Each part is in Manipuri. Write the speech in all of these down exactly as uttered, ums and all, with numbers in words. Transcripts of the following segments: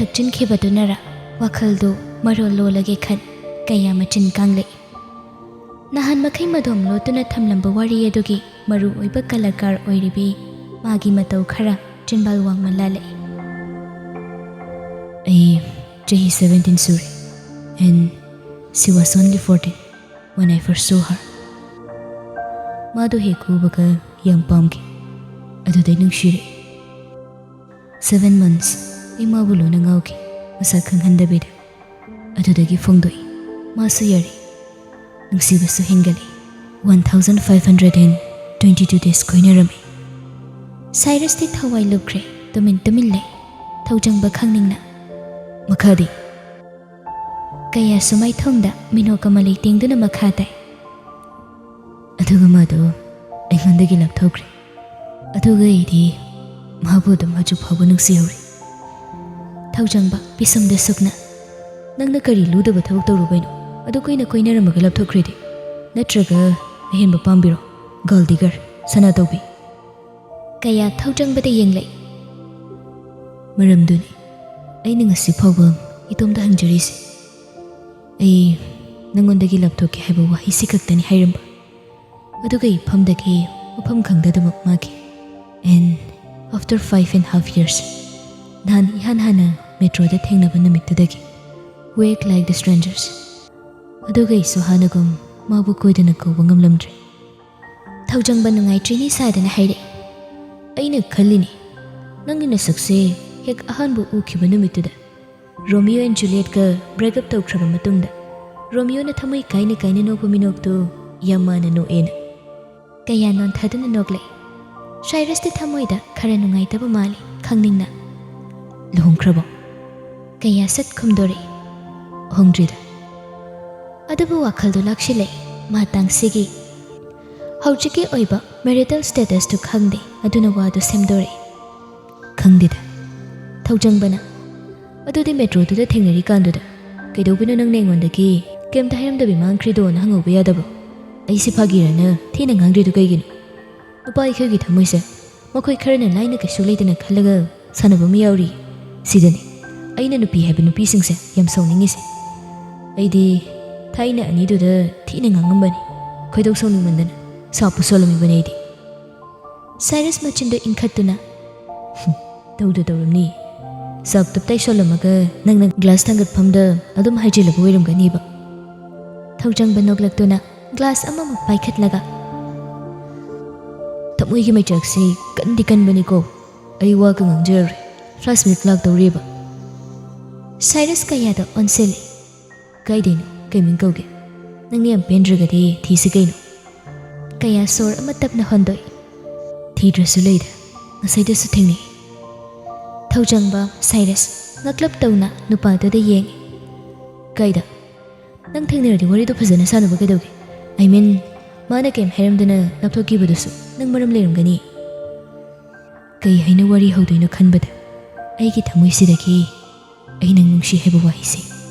ꯊꯛꯆꯤꯟꯈꯤꯕꯗꯨꯅꯔ ꯋꯥꯈꯜꯗꯨ ꯃꯔꯣꯜ ꯂꯣꯜꯂꯒꯦ ꯈꯟ ꯀꯌꯥ ꯃꯆꯤꯟ ꯀꯥꯡꯂꯛꯏ꯫ ꯅꯍꯥꯟ ꯃꯈꯩ ꯃꯗꯣꯝ ꯂꯣꯠꯇꯨꯅ ꯊꯝꯂꯝꯕ ꯋꯥꯔꯤ ꯑꯗꯨꯒꯤ ꯃꯔꯨ ꯑꯣꯏꯕ ꯀꯂꯥꯀꯥꯔ ꯑꯣꯏꯔꯤꯕꯤ ꯃꯥꯒꯤ ꯃꯇꯧ ꯈꯔ ꯆꯤꯟꯕꯥꯜ ꯋꯥꯡꯃ ꯂꯥꯜꯂꯛꯏ꯫ ꯑꯩ ꯆꯍꯤ seventeen ꯁꯨꯔꯦ, and she was only fourteen when I first saw her. ꯃꯥꯗꯣ ꯍꯦꯛ ꯎꯕꯒ ꯌꯥꯝ ꯄꯥꯝꯈꯤ꯫ ꯑꯗꯨꯗꯩ ꯅꯨꯡꯁꯤꯔꯛꯏ꯫ Seven months ꯑꯩ ꯃꯥꯕꯨ ꯂꯣꯏꯅ ꯉꯥꯎꯈꯤ, ꯃꯁꯛ ꯈꯪꯍꯟꯗꯕꯤꯗ꯫ ꯑꯗꯨꯗꯒꯤ ꯐꯣꯡꯗꯣꯛꯏ, ꯃꯥꯁꯨ ꯌꯥꯔꯦ꯫ ꯅꯨꯡꯁꯤꯕꯁꯨ ꯍꯦꯟꯒꯠꯂꯦ꯫ One thousand five hundred and twenty two days ꯀꯣꯏꯅꯔꯝꯃꯤ꯫ ꯁꯥꯏꯔꯁꯇꯤ ꯊꯋꯥꯏ ꯂꯨꯞꯈ꯭ꯔꯦ, ꯇꯨꯃꯤꯟ ꯇꯨꯃꯤꯟ ꯂꯩ꯫ ꯊꯧꯖꯪꯕ ꯈꯪꯅꯤꯡꯅ, "ꯃꯈꯥꯗꯤ?" ꯀꯌꯥꯁꯨ ꯃꯥꯏꯊꯣꯡꯗ ꯃꯤꯅꯣꯛ ꯑꯃ ꯂꯩꯇꯦꯡꯗꯨꯅ ꯃꯈꯥ ꯇꯥꯏ, "ꯑꯗꯨꯒ ꯃꯥꯗꯣ ꯑꯩꯉꯣꯟꯗꯒꯤ ꯂꯥꯞꯊꯣꯛꯈ꯭ꯔꯦ꯫ ꯑꯗꯨꯒ ꯑꯩꯗꯤ ꯃꯥꯕꯨ ꯑꯗꯨꯝ ꯍꯧꯖꯤꯛ ꯐꯥꯎꯕ ꯅꯨꯡꯁꯤꯍꯧꯔꯤ꯫" ꯊꯧꯖꯪꯕ ꯄꯤꯁꯨꯝꯗ ꯁꯨꯛꯅ, "ꯅꯪꯅ ꯀꯔꯤ ꯂꯨꯗꯕ ꯊꯕꯛ ꯇꯧꯔꯨꯕꯩꯅꯣ? ꯑꯗꯨ ꯀꯨꯏꯅ ꯀꯣꯏꯅꯔꯝꯃꯒ ꯂꯥꯞꯊꯣꯛꯈ꯭ꯔꯤꯗꯤ? ꯅꯠꯇ꯭ꯔꯒ ꯑꯍꯦꯟꯕ ꯄꯥꯝꯕꯤꯔꯣ? Gold digger, ꯁꯅꯥꯇꯧꯕꯤ?" ꯀꯌꯥ ꯊꯧꯖꯪꯕꯗ ꯌꯦꯡꯂꯛꯏ꯫ "ꯃꯔꯝꯗꯨꯅꯤ ꯑꯩꯅ ꯉꯁꯤ ꯐꯥꯎꯕ ꯏꯇꯣꯝꯇ ꯍꯪꯖꯔꯤꯁꯦ꯫ ꯑꯩ ꯅꯪꯉꯣꯟꯗꯒꯤ ꯂꯥꯞꯊꯣꯛꯀꯦ ꯍꯥꯏꯕ ꯋꯥꯍꯩꯁꯤ ꯈꯛꯇꯅꯤ ꯍꯥꯏꯔꯝꯕ꯫ ꯑꯗꯨꯒ ꯏꯐꯝꯗꯒꯤ ꯃꯐꯝ ꯈꯪꯗꯗꯃꯛ ꯃꯥꯈꯤ꯫ And after five and half years, ꯅꯍꯥꯟ ꯏꯍꯥꯟ ꯍꯥꯟꯅ ꯃꯦꯇ꯭ꯔꯣꯗ ꯊꯦꯡꯅꯕ ꯅꯨꯃꯤꯠꯇꯨꯗꯒꯤ, we act like the strangers꯫ ꯑꯗꯨꯒ ꯑꯩꯁꯨ ꯍꯥꯟꯅꯒꯨꯝ ꯃꯥꯕꯨ ꯀꯣꯏꯗꯅ ꯀꯧꯕ ꯉꯝꯂꯝꯗ꯭ꯔꯦ꯫" ꯊꯧꯖꯪꯕ ꯅꯨꯡꯉꯥꯏꯇ꯭ꯔꯤꯅꯤ ꯁꯥꯗꯅ ꯍꯥꯏꯔꯛꯏ꯫ "ꯑꯩꯅ ꯈꯜꯂꯤꯅꯤ, ꯅꯪꯒꯤ ꯅꯁꯛꯁꯦ ꯍꯦꯛ ꯑꯍꯥꯟꯕ ꯎꯈꯤꯕ ꯅꯨꯃꯤꯠꯇꯨꯗ, Romeo and Julietꯀ break up ꯇꯧꯈ꯭ꯔꯕ ꯃꯇꯨꯡꯗ, ꯔꯣꯃꯤꯌꯣꯅ ꯊꯃꯣꯏ ꯀꯥꯏꯅ ꯀꯥꯏꯅ ꯅꯣꯛꯄ ꯃꯤꯅꯣꯛꯇꯨ ꯌꯥꯝ ꯃꯥꯟꯅ ꯅꯣꯛꯑꯦꯅ꯫" ꯀꯌꯥ ꯅꯣꯟꯊꯗꯨꯅ ꯅꯣꯛꯂꯛꯏ꯫ ꯁꯥꯏꯔꯁꯇꯤ ꯊꯃꯣꯏꯗ ꯈꯔ ꯅꯨꯡꯉꯥꯏꯇꯕ ꯃꯥꯜꯂꯤ, ꯈꯪꯅꯤꯡꯅ꯫ "ꯂꯨꯍꯣꯡꯈ꯭ꯔꯕꯣ?" ꯀꯌꯥ ꯁꯠ ꯈꯨꯝꯗꯣꯔꯛꯏ, "ꯍꯣꯡꯗ꯭ꯔꯤꯗ꯫" ꯑꯗꯨꯕꯨ ꯋꯥꯈꯜꯗꯨ ꯂꯥꯛꯁꯤꯜꯂꯛꯏ, ꯃꯇꯥꯡꯁꯤꯒꯤ ꯍꯧꯖꯤꯛꯀꯤ ꯑꯣꯏꯕ marital statusꯇꯨ ꯈꯪꯗꯦ, ꯑꯗꯨꯅ ꯋꯥꯗꯨ ꯁꯦꯝꯗꯣꯔꯛꯏ꯫ "ꯈꯪꯗꯦꯗ꯫" ꯊꯧꯖꯪꯕꯅ, "ꯑꯗꯨꯗꯤ ꯃꯦꯇ꯭ꯔꯣꯗꯨꯗ ꯊꯦꯡꯅꯔꯤꯀꯥꯟꯗꯨꯗ ꯀꯩꯗꯧꯕꯤꯅꯣ ꯅꯪꯅ ꯑꯩꯉꯣꯟꯗꯒꯤ ꯀꯩꯝꯇ ꯍꯥꯏꯔꯝꯗꯕꯤ ꯃꯥꯡꯈ꯭ꯔꯤꯗꯣꯅ ꯍꯪꯍꯧꯕ ꯌꯥꯗꯕ꯭ꯔꯣ? ꯑꯩꯁꯦ ꯐꯥꯒꯤꯔꯅ ꯊꯤꯅ ꯉꯥꯡꯗ꯭ꯔꯤꯗꯨ ꯀꯩꯒꯤꯅꯣ? ꯅꯨꯄꯥ ꯑꯩꯈꯣꯏꯒꯤ ꯊꯃꯣꯏꯁꯦ ꯃꯈꯣꯏ ꯈꯔꯅ ꯂꯥꯏꯅ ꯀꯩꯁꯨ ꯂꯩꯇꯅ ꯈꯜꯂꯒ ꯁꯥꯟꯅꯕ ꯑꯃ ꯌꯥꯎꯔꯤ꯫ ꯁꯤꯗꯅꯤ ꯑꯩꯅ ꯅꯨꯄꯤ ꯍꯥꯏꯕ ꯅꯨꯄꯤꯁꯤꯡꯁꯦ ꯌꯥꯝ ꯁꯥꯎꯅꯤꯡꯉꯤꯁꯦ꯫ ꯑꯩꯗꯤ ꯊꯥꯏꯅ ꯑꯅꯤꯗꯨꯗ ꯊꯤꯅ ꯉꯥꯡꯉꯝꯕꯅꯤ, ꯈꯣꯏꯗꯧ ꯁꯥꯎꯅꯤꯡꯃꯟꯗꯅ ꯁꯥꯎꯄꯨ ꯁꯥꯎꯂꯝꯃꯤꯕꯅꯤ ꯑꯩꯗꯤ꯫ ꯁꯥꯏꯔꯁ ꯃꯆꯤꯟꯗꯨ ꯏꯟꯈꯠꯇꯨꯅ, "ꯍꯨꯝ, ꯇꯧꯗ ꯇꯧꯔꯝꯅꯤ꯫ ꯁꯥꯎꯞ ꯇꯞꯇꯥꯏ ꯁꯣꯜꯂꯝꯃꯒ ꯅꯪꯅ ꯒ꯭ꯂꯥꯁ ꯊꯥꯡꯒꯠꯐꯝꯗ ꯑꯗꯨꯝ ꯍꯥꯏꯖꯤꯜꯂꯕ ꯑꯣꯏꯔꯝꯒꯅꯤꯕ꯫" ꯊꯧꯖꯪꯕ ꯅꯣꯛꯂꯛꯇꯨꯅ ꯒ꯭ꯂꯥꯁ ꯑꯃꯃꯨꯛ ꯄꯥꯏꯈꯠꯂꯒ, "ꯊꯃꯣꯏꯒꯤ ꯃꯩꯆꯥꯛꯁꯤ ꯀꯟꯗꯤ ꯀꯟꯕꯅꯤꯀꯣ꯫ ꯑꯩ ꯋꯥꯒ ꯉꯥꯡꯖꯔꯔꯣꯏ꯫ ꯐ꯭ꯂꯥꯁꯃꯦꯠ ꯂꯥꯛꯇꯧꯔꯤꯕ꯫" ꯁꯥꯏꯔꯁ ꯀꯌꯥꯗ ꯑꯣꯟꯁꯤꯜꯂꯤ꯫ "ꯀꯥꯏꯗꯩꯅꯣ? ꯀꯩ ꯃꯤꯡ ꯀꯧꯒꯦ? ꯅꯪꯅ ꯌꯥꯝ ꯄꯦꯟꯗ꯭ꯔꯒꯗꯤ ꯊꯤꯁꯤ ꯀꯩꯅꯣ?" ꯀꯌꯥ ꯁꯣꯔ ꯑꯃ ꯇꯞꯅ ꯍꯣꯟꯗꯣꯛꯏ꯫ "ꯊꯤꯗ꯭ꯔꯁꯨ ꯂꯩꯗ, ꯉꯁꯥꯏꯗꯁꯨ ꯊꯦꯡꯅꯩ꯫" ꯊꯧꯖꯪꯕ ꯁꯥꯏꯔꯁ ꯉꯛꯂꯞ ꯇꯧꯅ ꯅꯨꯄꯥꯗꯨꯗ ꯌꯦꯡꯉꯤ꯫ "ꯀꯥꯏꯗ? ꯅꯪ ꯊꯦꯡꯅꯔꯗꯤ ꯋꯥꯔꯤꯗꯣ ꯐꯖꯅ ꯁꯥꯟꯅꯕ ꯀꯩꯗꯧꯒꯦ? ꯑꯥꯏ ꯃꯤꯟ, ꯃꯥꯅ ꯀꯩꯝ ꯍꯥꯏꯔꯝꯗꯅ ꯂꯥꯞꯊꯣꯛꯈꯤꯕꯗꯨꯁꯨ ꯅꯪ ꯃꯔꯝ ꯂꯩꯔꯝꯒꯅꯤ꯫" ꯀꯩ ꯍꯥꯏꯅ ꯋꯥꯔꯤ ꯍꯧꯗꯣꯏꯅꯣ ꯈꯟꯕꯗ ꯑꯩꯒꯤ ꯊꯃꯣꯏꯁꯤꯗꯒꯤ "ꯑꯩ ꯅꯪ ꯅꯨꯡꯁꯤ" ꯍꯥꯏꯕ ꯋꯥꯍꯩꯁꯦ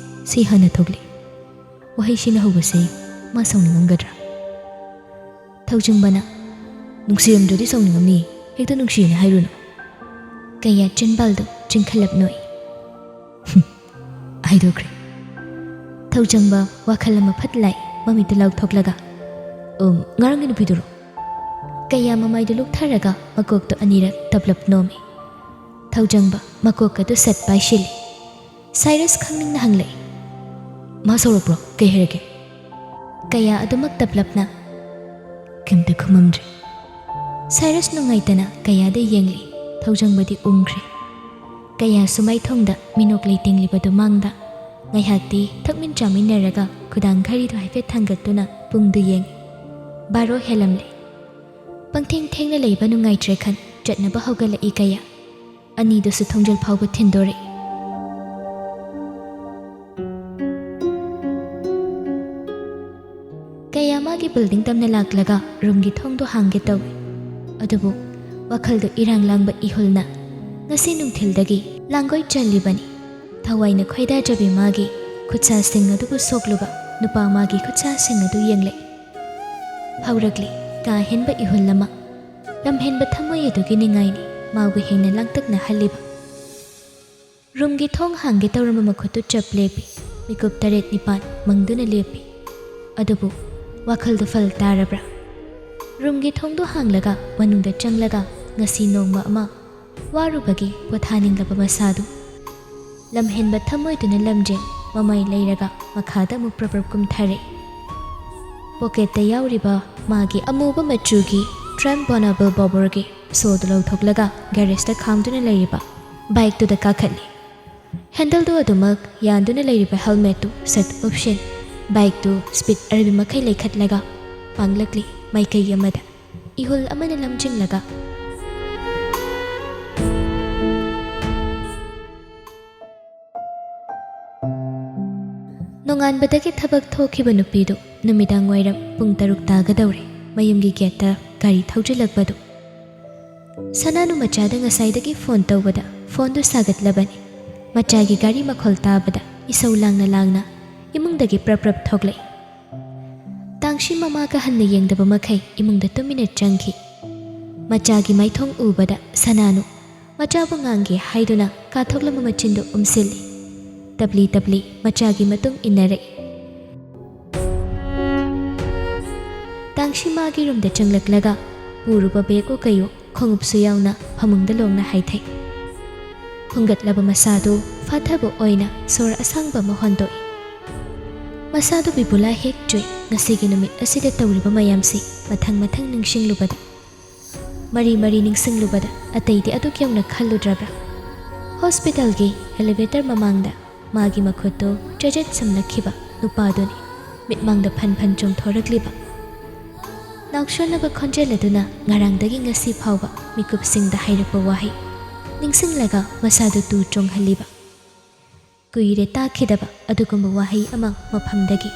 ꯁꯤ ꯍꯥꯟꯅ ꯊꯣꯛꯂꯛꯏ꯫ ꯋꯥꯍꯩꯁꯤꯅ ꯍꯧꯕꯁꯦ ꯃꯥ ꯁꯥꯎꯅꯤꯡꯉꯝꯒꯗ꯭ꯔꯥ? ꯊꯧꯖꯤꯡꯕꯅ, "ꯅꯨꯡꯁꯤꯔꯝꯗ꯭ꯔꯗꯤ ꯁꯥꯎꯅꯤꯡꯉꯝꯅꯤ, ꯍꯦꯛꯇ ꯅꯨꯡꯁꯤꯅ ꯍꯥꯏꯔꯨꯅꯨ꯫" ꯀꯌꯥ ꯆꯤꯟꯕꯥꯜꯗꯨ ꯆꯤꯡꯈꯠꯂꯞ ꯅꯣꯛꯏ꯫ "ꯍꯨꯝ, ꯍꯥꯏꯗꯣꯛꯈ꯭ꯔꯦ꯫" ꯊꯧꯖꯪꯕ ꯋꯥꯈꯜ ꯑꯃ ꯐꯠ ꯂꯥꯛꯏ ꯃꯃꯤꯠꯇꯨ ꯂꯥꯎꯊꯣꯛꯂꯒ, "ꯑꯣ, ꯉꯔꯥꯡꯒꯤ ꯅꯨꯄꯤꯗꯨꯔꯣ?" ꯀꯌꯥ ꯃꯃꯥꯏꯗꯨ ꯂꯨꯛꯊꯔꯒ ꯃꯀꯣꯛꯇꯨ ꯑꯅꯤꯔꯛ ꯇꯞꯂꯞ ꯅꯣꯝꯃꯤ꯫ ꯊꯧꯖꯪꯕ ꯃꯀꯣꯛ ꯑꯗꯨ ꯁꯠ ꯄꯥꯏꯁꯤꯜꯂꯤ꯫ ꯁꯥꯏꯔꯁ ꯈꯪꯅꯤꯡꯅ ꯍꯪꯂꯛꯏ, "ꯃꯥ ꯁꯥꯎꯔꯛꯄ꯭ꯔꯣ? ꯀꯩ ꯍꯥꯏꯔꯛꯀꯦ?" ꯀꯌꯥ ꯑꯗꯨꯃꯛ ꯇꯞꯂꯞꯅ ꯀꯩꯝꯇ ꯈꯨꯝꯃꯝꯗ꯭ꯔꯦ꯫ ꯁꯥꯏꯔꯁ ꯅꯨꯡꯉꯥꯏꯇꯅ ꯀꯌꯥꯗ ꯌꯦꯡꯂꯤ꯫ ꯊꯧꯖꯪꯕꯗꯤ ꯎꯪꯈ꯭ꯔꯦ꯫ ꯀꯌꯥꯁꯨ ꯃꯥꯏꯊꯣꯡꯗ ꯃꯤꯅꯣꯛ ꯂꯩꯇꯦꯡꯂꯤꯕꯗꯨ ꯃꯥꯡꯗ ꯉꯥꯏꯍꯥꯛꯇꯤ ꯊꯛꯃꯤꯟ ꯆꯥꯃꯤꯟꯅꯔꯒ ꯈꯨꯗꯥꯡ ꯘꯔꯤꯗꯨ ꯍꯥꯏꯐꯦꯠ ꯊꯥꯡꯒꯠꯇꯨꯅ ꯄꯨꯡꯗꯨ ꯌꯦꯡꯉꯤ꯫ ꯕꯥꯔꯣ ꯍꯦꯜꯂꯝꯂꯦ꯫ ꯄꯪꯊꯦꯡ ꯊꯦꯡꯅ ꯂꯩꯕ ꯅꯨꯡꯉꯥꯏꯇ꯭ꯔꯦ ꯈꯟ ꯆꯠꯅꯕ ꯍꯧꯒꯠꯂꯛꯏ ꯀꯌꯥ꯫ ꯑꯅꯤꯗꯨꯁꯨ ꯊꯣꯡꯖꯜ ꯐꯥꯎꯕ ꯊꯤꯟꯗꯣꯔꯛꯏ꯫ ꯀꯌꯥ ꯃꯥꯒꯤ ꯕꯤꯜꯗꯤꯡ ꯇꯝꯅ ꯂꯥꯛꯂꯒ ꯔꯨꯝꯒꯤ ꯊꯣꯡꯗꯣ ꯍꯥꯡꯒꯦ ꯇꯧꯏ꯫ ꯑꯗꯨꯕꯨ ꯋꯥꯈꯜꯗꯨ ꯏꯔꯥꯡ ꯂꯥꯡꯕ ꯏꯍꯨꯜꯅ ꯉꯁꯤ ꯅꯨꯡꯊꯤꯜꯗꯒꯤ ꯂꯥꯡꯒꯣꯏ ꯆꯜꯂꯤꯕꯅꯤ꯫ ꯊꯋꯥꯏꯅ ꯈꯣꯏꯗꯥꯖꯕꯤ ꯃꯥꯒꯤ ꯈꯨꯠꯁꯥꯁꯤꯡ ꯑꯗꯨꯕꯨ ꯁꯣꯛꯂꯨꯕ ꯅꯨꯄꯥ ꯃꯥꯒꯤ ꯈꯨꯠꯁꯥꯁꯤꯡ ꯑꯗꯨ ꯌꯦꯡꯂꯛꯏ꯫ ꯐꯥꯎꯔꯛꯂꯤ ꯀꯥ ꯍꯦꯟꯕ ꯏꯍꯨꯜ ꯑꯃ꯫ ꯂꯝꯍꯦꯟꯕ ꯊꯃꯣꯏ ꯑꯗꯨꯒꯤ ꯅꯤꯡꯉꯥꯏꯅꯤ ꯃꯥꯕꯨ ꯍꯦꯟꯅ ꯂꯥꯡꯇꯛꯅꯍꯜꯂꯤꯕ꯫ ꯔꯨꯝꯒꯤ ꯊꯣꯡ ꯍꯥꯡꯒꯦ ꯇꯧꯔꯝꯕ ꯃꯈꯨꯠꯇꯨ ꯆꯞ ꯂꯦꯞꯄꯤ꯫ ꯃꯤꯀꯨꯞ ꯇꯔꯦꯠ ꯅꯤꯄꯥꯜ ꯃꯪꯗꯨꯅ ꯂꯦꯞꯄꯤ꯫ ꯑꯗꯨꯕꯨ ꯋꯥꯈꯜꯗꯨ ꯐꯜ ꯇꯥꯔꯕ꯭ꯔꯥ? ꯔꯨꯝꯒꯤ ꯊꯣꯡꯗꯨ ꯍꯥꯡꯂꯒ ꯃꯅꯨꯡꯗ ꯆꯪꯂꯒ ꯉꯁꯤ ꯅꯣꯡꯃ ꯑꯃ ꯋꯥꯔꯨꯕꯒꯤ ꯄꯣꯊꯥꯅꯤꯡꯂꯕ ꯃꯁꯥꯗꯨ ꯂꯝꯍꯦꯟꯕ ꯊꯃꯣꯏꯗꯨꯅ ꯂꯝꯖꯦꯟ ꯃꯃꯩ ꯂꯩꯔꯒ ꯃꯈꯥꯗ ꯑꯃꯨꯛ ꯄ꯭ꯔꯞ ꯄ꯭ꯔꯞ ꯀꯨꯝꯊꯔꯛꯏ꯫ ꯄꯣꯀꯦꯠꯇ ꯌꯥꯎꯔꯤꯕ ꯃꯥꯒꯤ ꯑꯃꯨꯕ ꯃꯆꯨꯒꯤ ꯇ꯭ꯔꯦꯝ ꯕꯣꯅꯥꯕꯜ ꯕꯣꯕꯔꯒꯤ ꯁꯣꯗꯨ ꯂꯧꯊꯣꯛꯂꯒ ꯒꯦꯔꯦꯖꯇ ꯈꯥꯝꯗꯨꯅ ꯂꯩꯔꯤꯕ ꯕꯥꯏꯛꯇꯨꯗ ꯀꯥꯈꯠꯂꯤ꯫ ꯍꯦꯟꯗꯜꯗꯨ ꯑꯗꯨꯃꯛ ꯌꯥꯟꯗꯨꯅ ꯂꯩꯔꯤꯕ ꯍꯦꯜꯃꯦꯠꯇꯨ ꯁꯠ ꯎꯞꯁꯤꯟ, ꯕꯥꯏꯛꯇꯨ ꯁ꯭ꯄꯤꯗ ꯑꯔꯕꯤ ꯃꯈꯩ ꯂꯩꯈꯠꯂꯒ ꯄꯥꯡꯂꯛꯂꯤ ꯃꯥꯏꯀꯩ ꯑꯃꯗ꯫ ꯏꯍꯨꯜ ꯑꯃꯅ ꯂꯝꯖꯤꯡꯂꯒ ꯅꯣꯡꯉꯥꯟꯕꯗꯒꯤ ꯊꯕꯛ ꯊꯣꯛꯈꯤꯕ ꯅꯨꯄꯤꯗꯨ ꯅꯨꯃꯤꯗꯥꯡ ꯋꯥꯏꯔꯝ ꯄꯨꯡ ꯇꯔꯨꯛ ꯇꯥꯒꯗꯧꯔꯦ꯫ ꯃꯌꯨꯝꯒꯤ ꯒꯦꯠꯇ ꯒꯥꯔꯤ ꯊꯧꯖꯤꯜꯂꯛꯄꯗꯨ ꯁꯅꯥꯅꯨ ꯃꯆꯥꯗ ꯉꯁꯥꯏꯗꯒꯤ ꯐꯣꯟ ꯇꯧꯕꯗ ꯐꯣꯟꯗꯨ ꯁꯥꯒꯠꯂꯕꯅꯤ꯫ ꯃꯆꯥꯒꯤ ꯒꯥꯔꯤ ꯃꯈꯣꯜ ꯇꯥꯕꯗ ꯏꯁꯧ ꯂꯥꯡꯅ ꯂꯥꯡꯅ ꯏꯃꯨꯡꯗꯒꯤ ꯄ꯭ꯔꯞ ꯄ꯭ꯔꯞ ꯊꯣꯛꯂꯛꯏ꯫ ꯇꯥꯡꯁꯤ ꯃꯃꯥꯒ ꯍꯟꯅ ꯌꯦꯡꯗꯕ ꯃꯈꯩ ꯏꯃꯨꯡꯗ ꯇꯨꯃꯤꯟꯅ ꯆꯪꯈꯤ꯫ ꯃꯆꯥꯒꯤ ꯃꯥꯏꯊꯣꯡ ꯎꯕꯗ ꯁꯅꯥꯅꯨ ꯃꯆꯥꯕꯨ ꯉꯥꯡꯒꯦ ꯍꯥꯏꯗꯨꯅ ꯀꯥꯊꯣꯛꯂꯝꯕ ꯃꯆꯤꯟꯗꯨ ꯎꯝꯁꯤꯜꯂꯤ꯫ ꯇꯞꯂꯤ ꯇꯞꯂꯤ ꯃꯆꯥꯒꯤ ꯃꯇꯨꯡ ꯏꯟꯅꯔꯛꯏ꯫ ꯇꯥꯡꯁꯤ ꯃꯥꯒꯤ ꯔꯨꯝꯗ ꯆꯪꯂꯛꯂꯒ ꯄꯨꯔꯨꯕ ꯕꯦꯒꯑꯣ ꯀꯩꯑꯣ ꯈꯣꯡꯎꯞꯁꯨ ꯌꯥꯎꯅ ꯐꯃꯨꯡꯗ ꯂꯣꯡꯅ ꯍꯥꯏꯊꯩ꯫ ꯍꯨꯡꯒꯠꯂꯕ ꯃꯁꯥꯗꯨ ꯐꯥꯊꯕ ꯑꯣꯏꯅ ꯁꯣꯔ ꯑꯁꯥꯡꯕ ꯑꯃ ꯍꯣꯟꯗꯣꯛꯏ꯫ ꯃꯁꯥꯗꯨ ꯕꯤꯕꯨꯂꯥ ꯍꯦꯛ ꯆꯨꯏ꯫ ꯉꯁꯤꯒꯤ ꯅꯨꯃꯤꯠ ꯑꯁꯤꯗ ꯇꯧꯔꯤꯕ ꯃꯌꯥꯝꯁꯤ ꯃꯊꯪ ꯃꯊꯪ ꯅꯤꯡꯁꯤꯡꯂꯨꯕꯗ ꯃꯔꯤ ꯃꯔꯤ ꯅꯤꯡꯁꯤꯡꯂꯨꯕꯗ ꯑꯇꯩꯗꯤ ꯑꯗꯨꯛ ꯌꯧꯅ ꯈꯜꯂꯨꯗ꯭ꯔꯕ꯭ꯔꯥ? ꯍꯣꯁꯄꯤꯇꯥꯜꯒꯤ ꯑꯦꯂꯤꯚꯦꯇꯔ ꯃꯃꯥꯡꯗ ꯃꯥꯒꯤ ꯃꯈꯨꯠꯇꯨ ꯆꯖꯠ ꯁꯝꯂꯛꯈꯤꯕ ꯅꯨꯄꯥꯗꯨꯅꯤ ꯃꯤꯠꯃꯥꯡꯗ ꯐꯟ ꯐꯟ ꯆꯣꯡꯊꯣꯔꯛꯂꯤꯕ꯫ ꯅꯥꯎꯁꯣꯟꯅꯕ ꯈꯣꯟꯖꯦꯜ ꯑꯗꯨꯅ ꯉꯔꯥꯡꯗꯒꯤ ꯉꯁꯤ ꯐꯥꯎꯕ ꯃꯤꯀꯨꯞꯁꯤꯡꯗ ꯍꯥꯏꯔꯛꯄ ꯋꯥꯍꯩ ꯅꯤꯡꯁꯤꯡꯂꯒ ꯃꯁꯥꯗꯨ ꯇꯨ ꯆꯣꯡꯍꯜꯂꯤꯕ꯫ ꯀꯨꯏꯔꯦ ꯇꯥꯈꯤꯗꯕ ꯑꯗꯨꯒꯨꯝꯕ ꯋꯥꯍꯩ ꯑꯃ ꯃꯐꯝꯗꯒꯤ꯫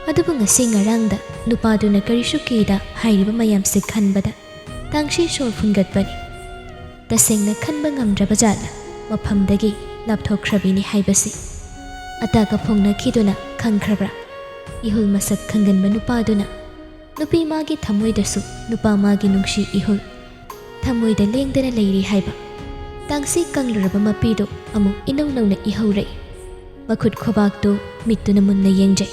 ꯑꯗꯨꯕꯨ ꯉꯁꯤ ꯉꯔꯥꯡꯗ ꯅꯨꯄꯥꯗꯨꯅ ꯀꯔꯤꯁꯨ ꯀꯤꯗ ꯍꯥꯏꯔꯤꯕ ꯃꯌꯥꯝꯁꯤ ꯈꯟꯕꯗ ꯇꯥꯡꯁꯤ ꯁꯣꯔ ꯐꯨꯟꯒꯠꯄꯅꯤ꯫ ꯇꯁꯦꯡꯅ ꯈꯟꯕ ꯉꯝꯗ꯭ꯔꯕ ꯖꯥꯠꯂ ꯃꯐꯝꯗꯒꯤ ꯂꯥꯞꯊꯣꯛꯈ꯭ꯔꯕꯤꯅꯤ ꯍꯥꯏꯕꯁꯤ꯫ ꯑꯇꯥ ꯀꯐꯣꯡꯅꯈꯤꯗꯨꯅ ꯈꯪꯈ꯭ꯔꯕ꯭ꯔꯥ? ꯏꯍꯨꯜ ꯃꯁꯛ ꯈꯪꯒꯟꯕ ꯅꯨꯄꯥꯗꯨꯅ ꯅꯨꯄꯤ ꯃꯥꯒꯤ ꯊꯃꯣꯏꯗꯁꯨ ꯅꯨꯄꯥ ꯃꯥꯒꯤ ꯅꯨꯡꯁꯤ ꯏꯍꯨꯜ ꯊꯃꯣꯏꯗ ꯂꯦꯡꯗꯅ ꯂꯩꯔꯤ ꯍꯥꯏꯕ꯫ ꯇꯥꯡꯁꯤ ꯀꯪꯂꯨꯔꯕ ꯃꯄꯤꯗꯨ ꯑꯃꯨꯛ ꯏꯅꯧ ꯅꯧꯅ ꯏꯍꯧꯔꯛꯏ꯫ ꯃꯈꯨꯠ ꯈꯨꯕꯥꯛꯇꯨ ꯃꯤꯠꯇꯨꯅ ꯃꯨꯟꯅ ꯌꯦꯡꯖꯩ꯫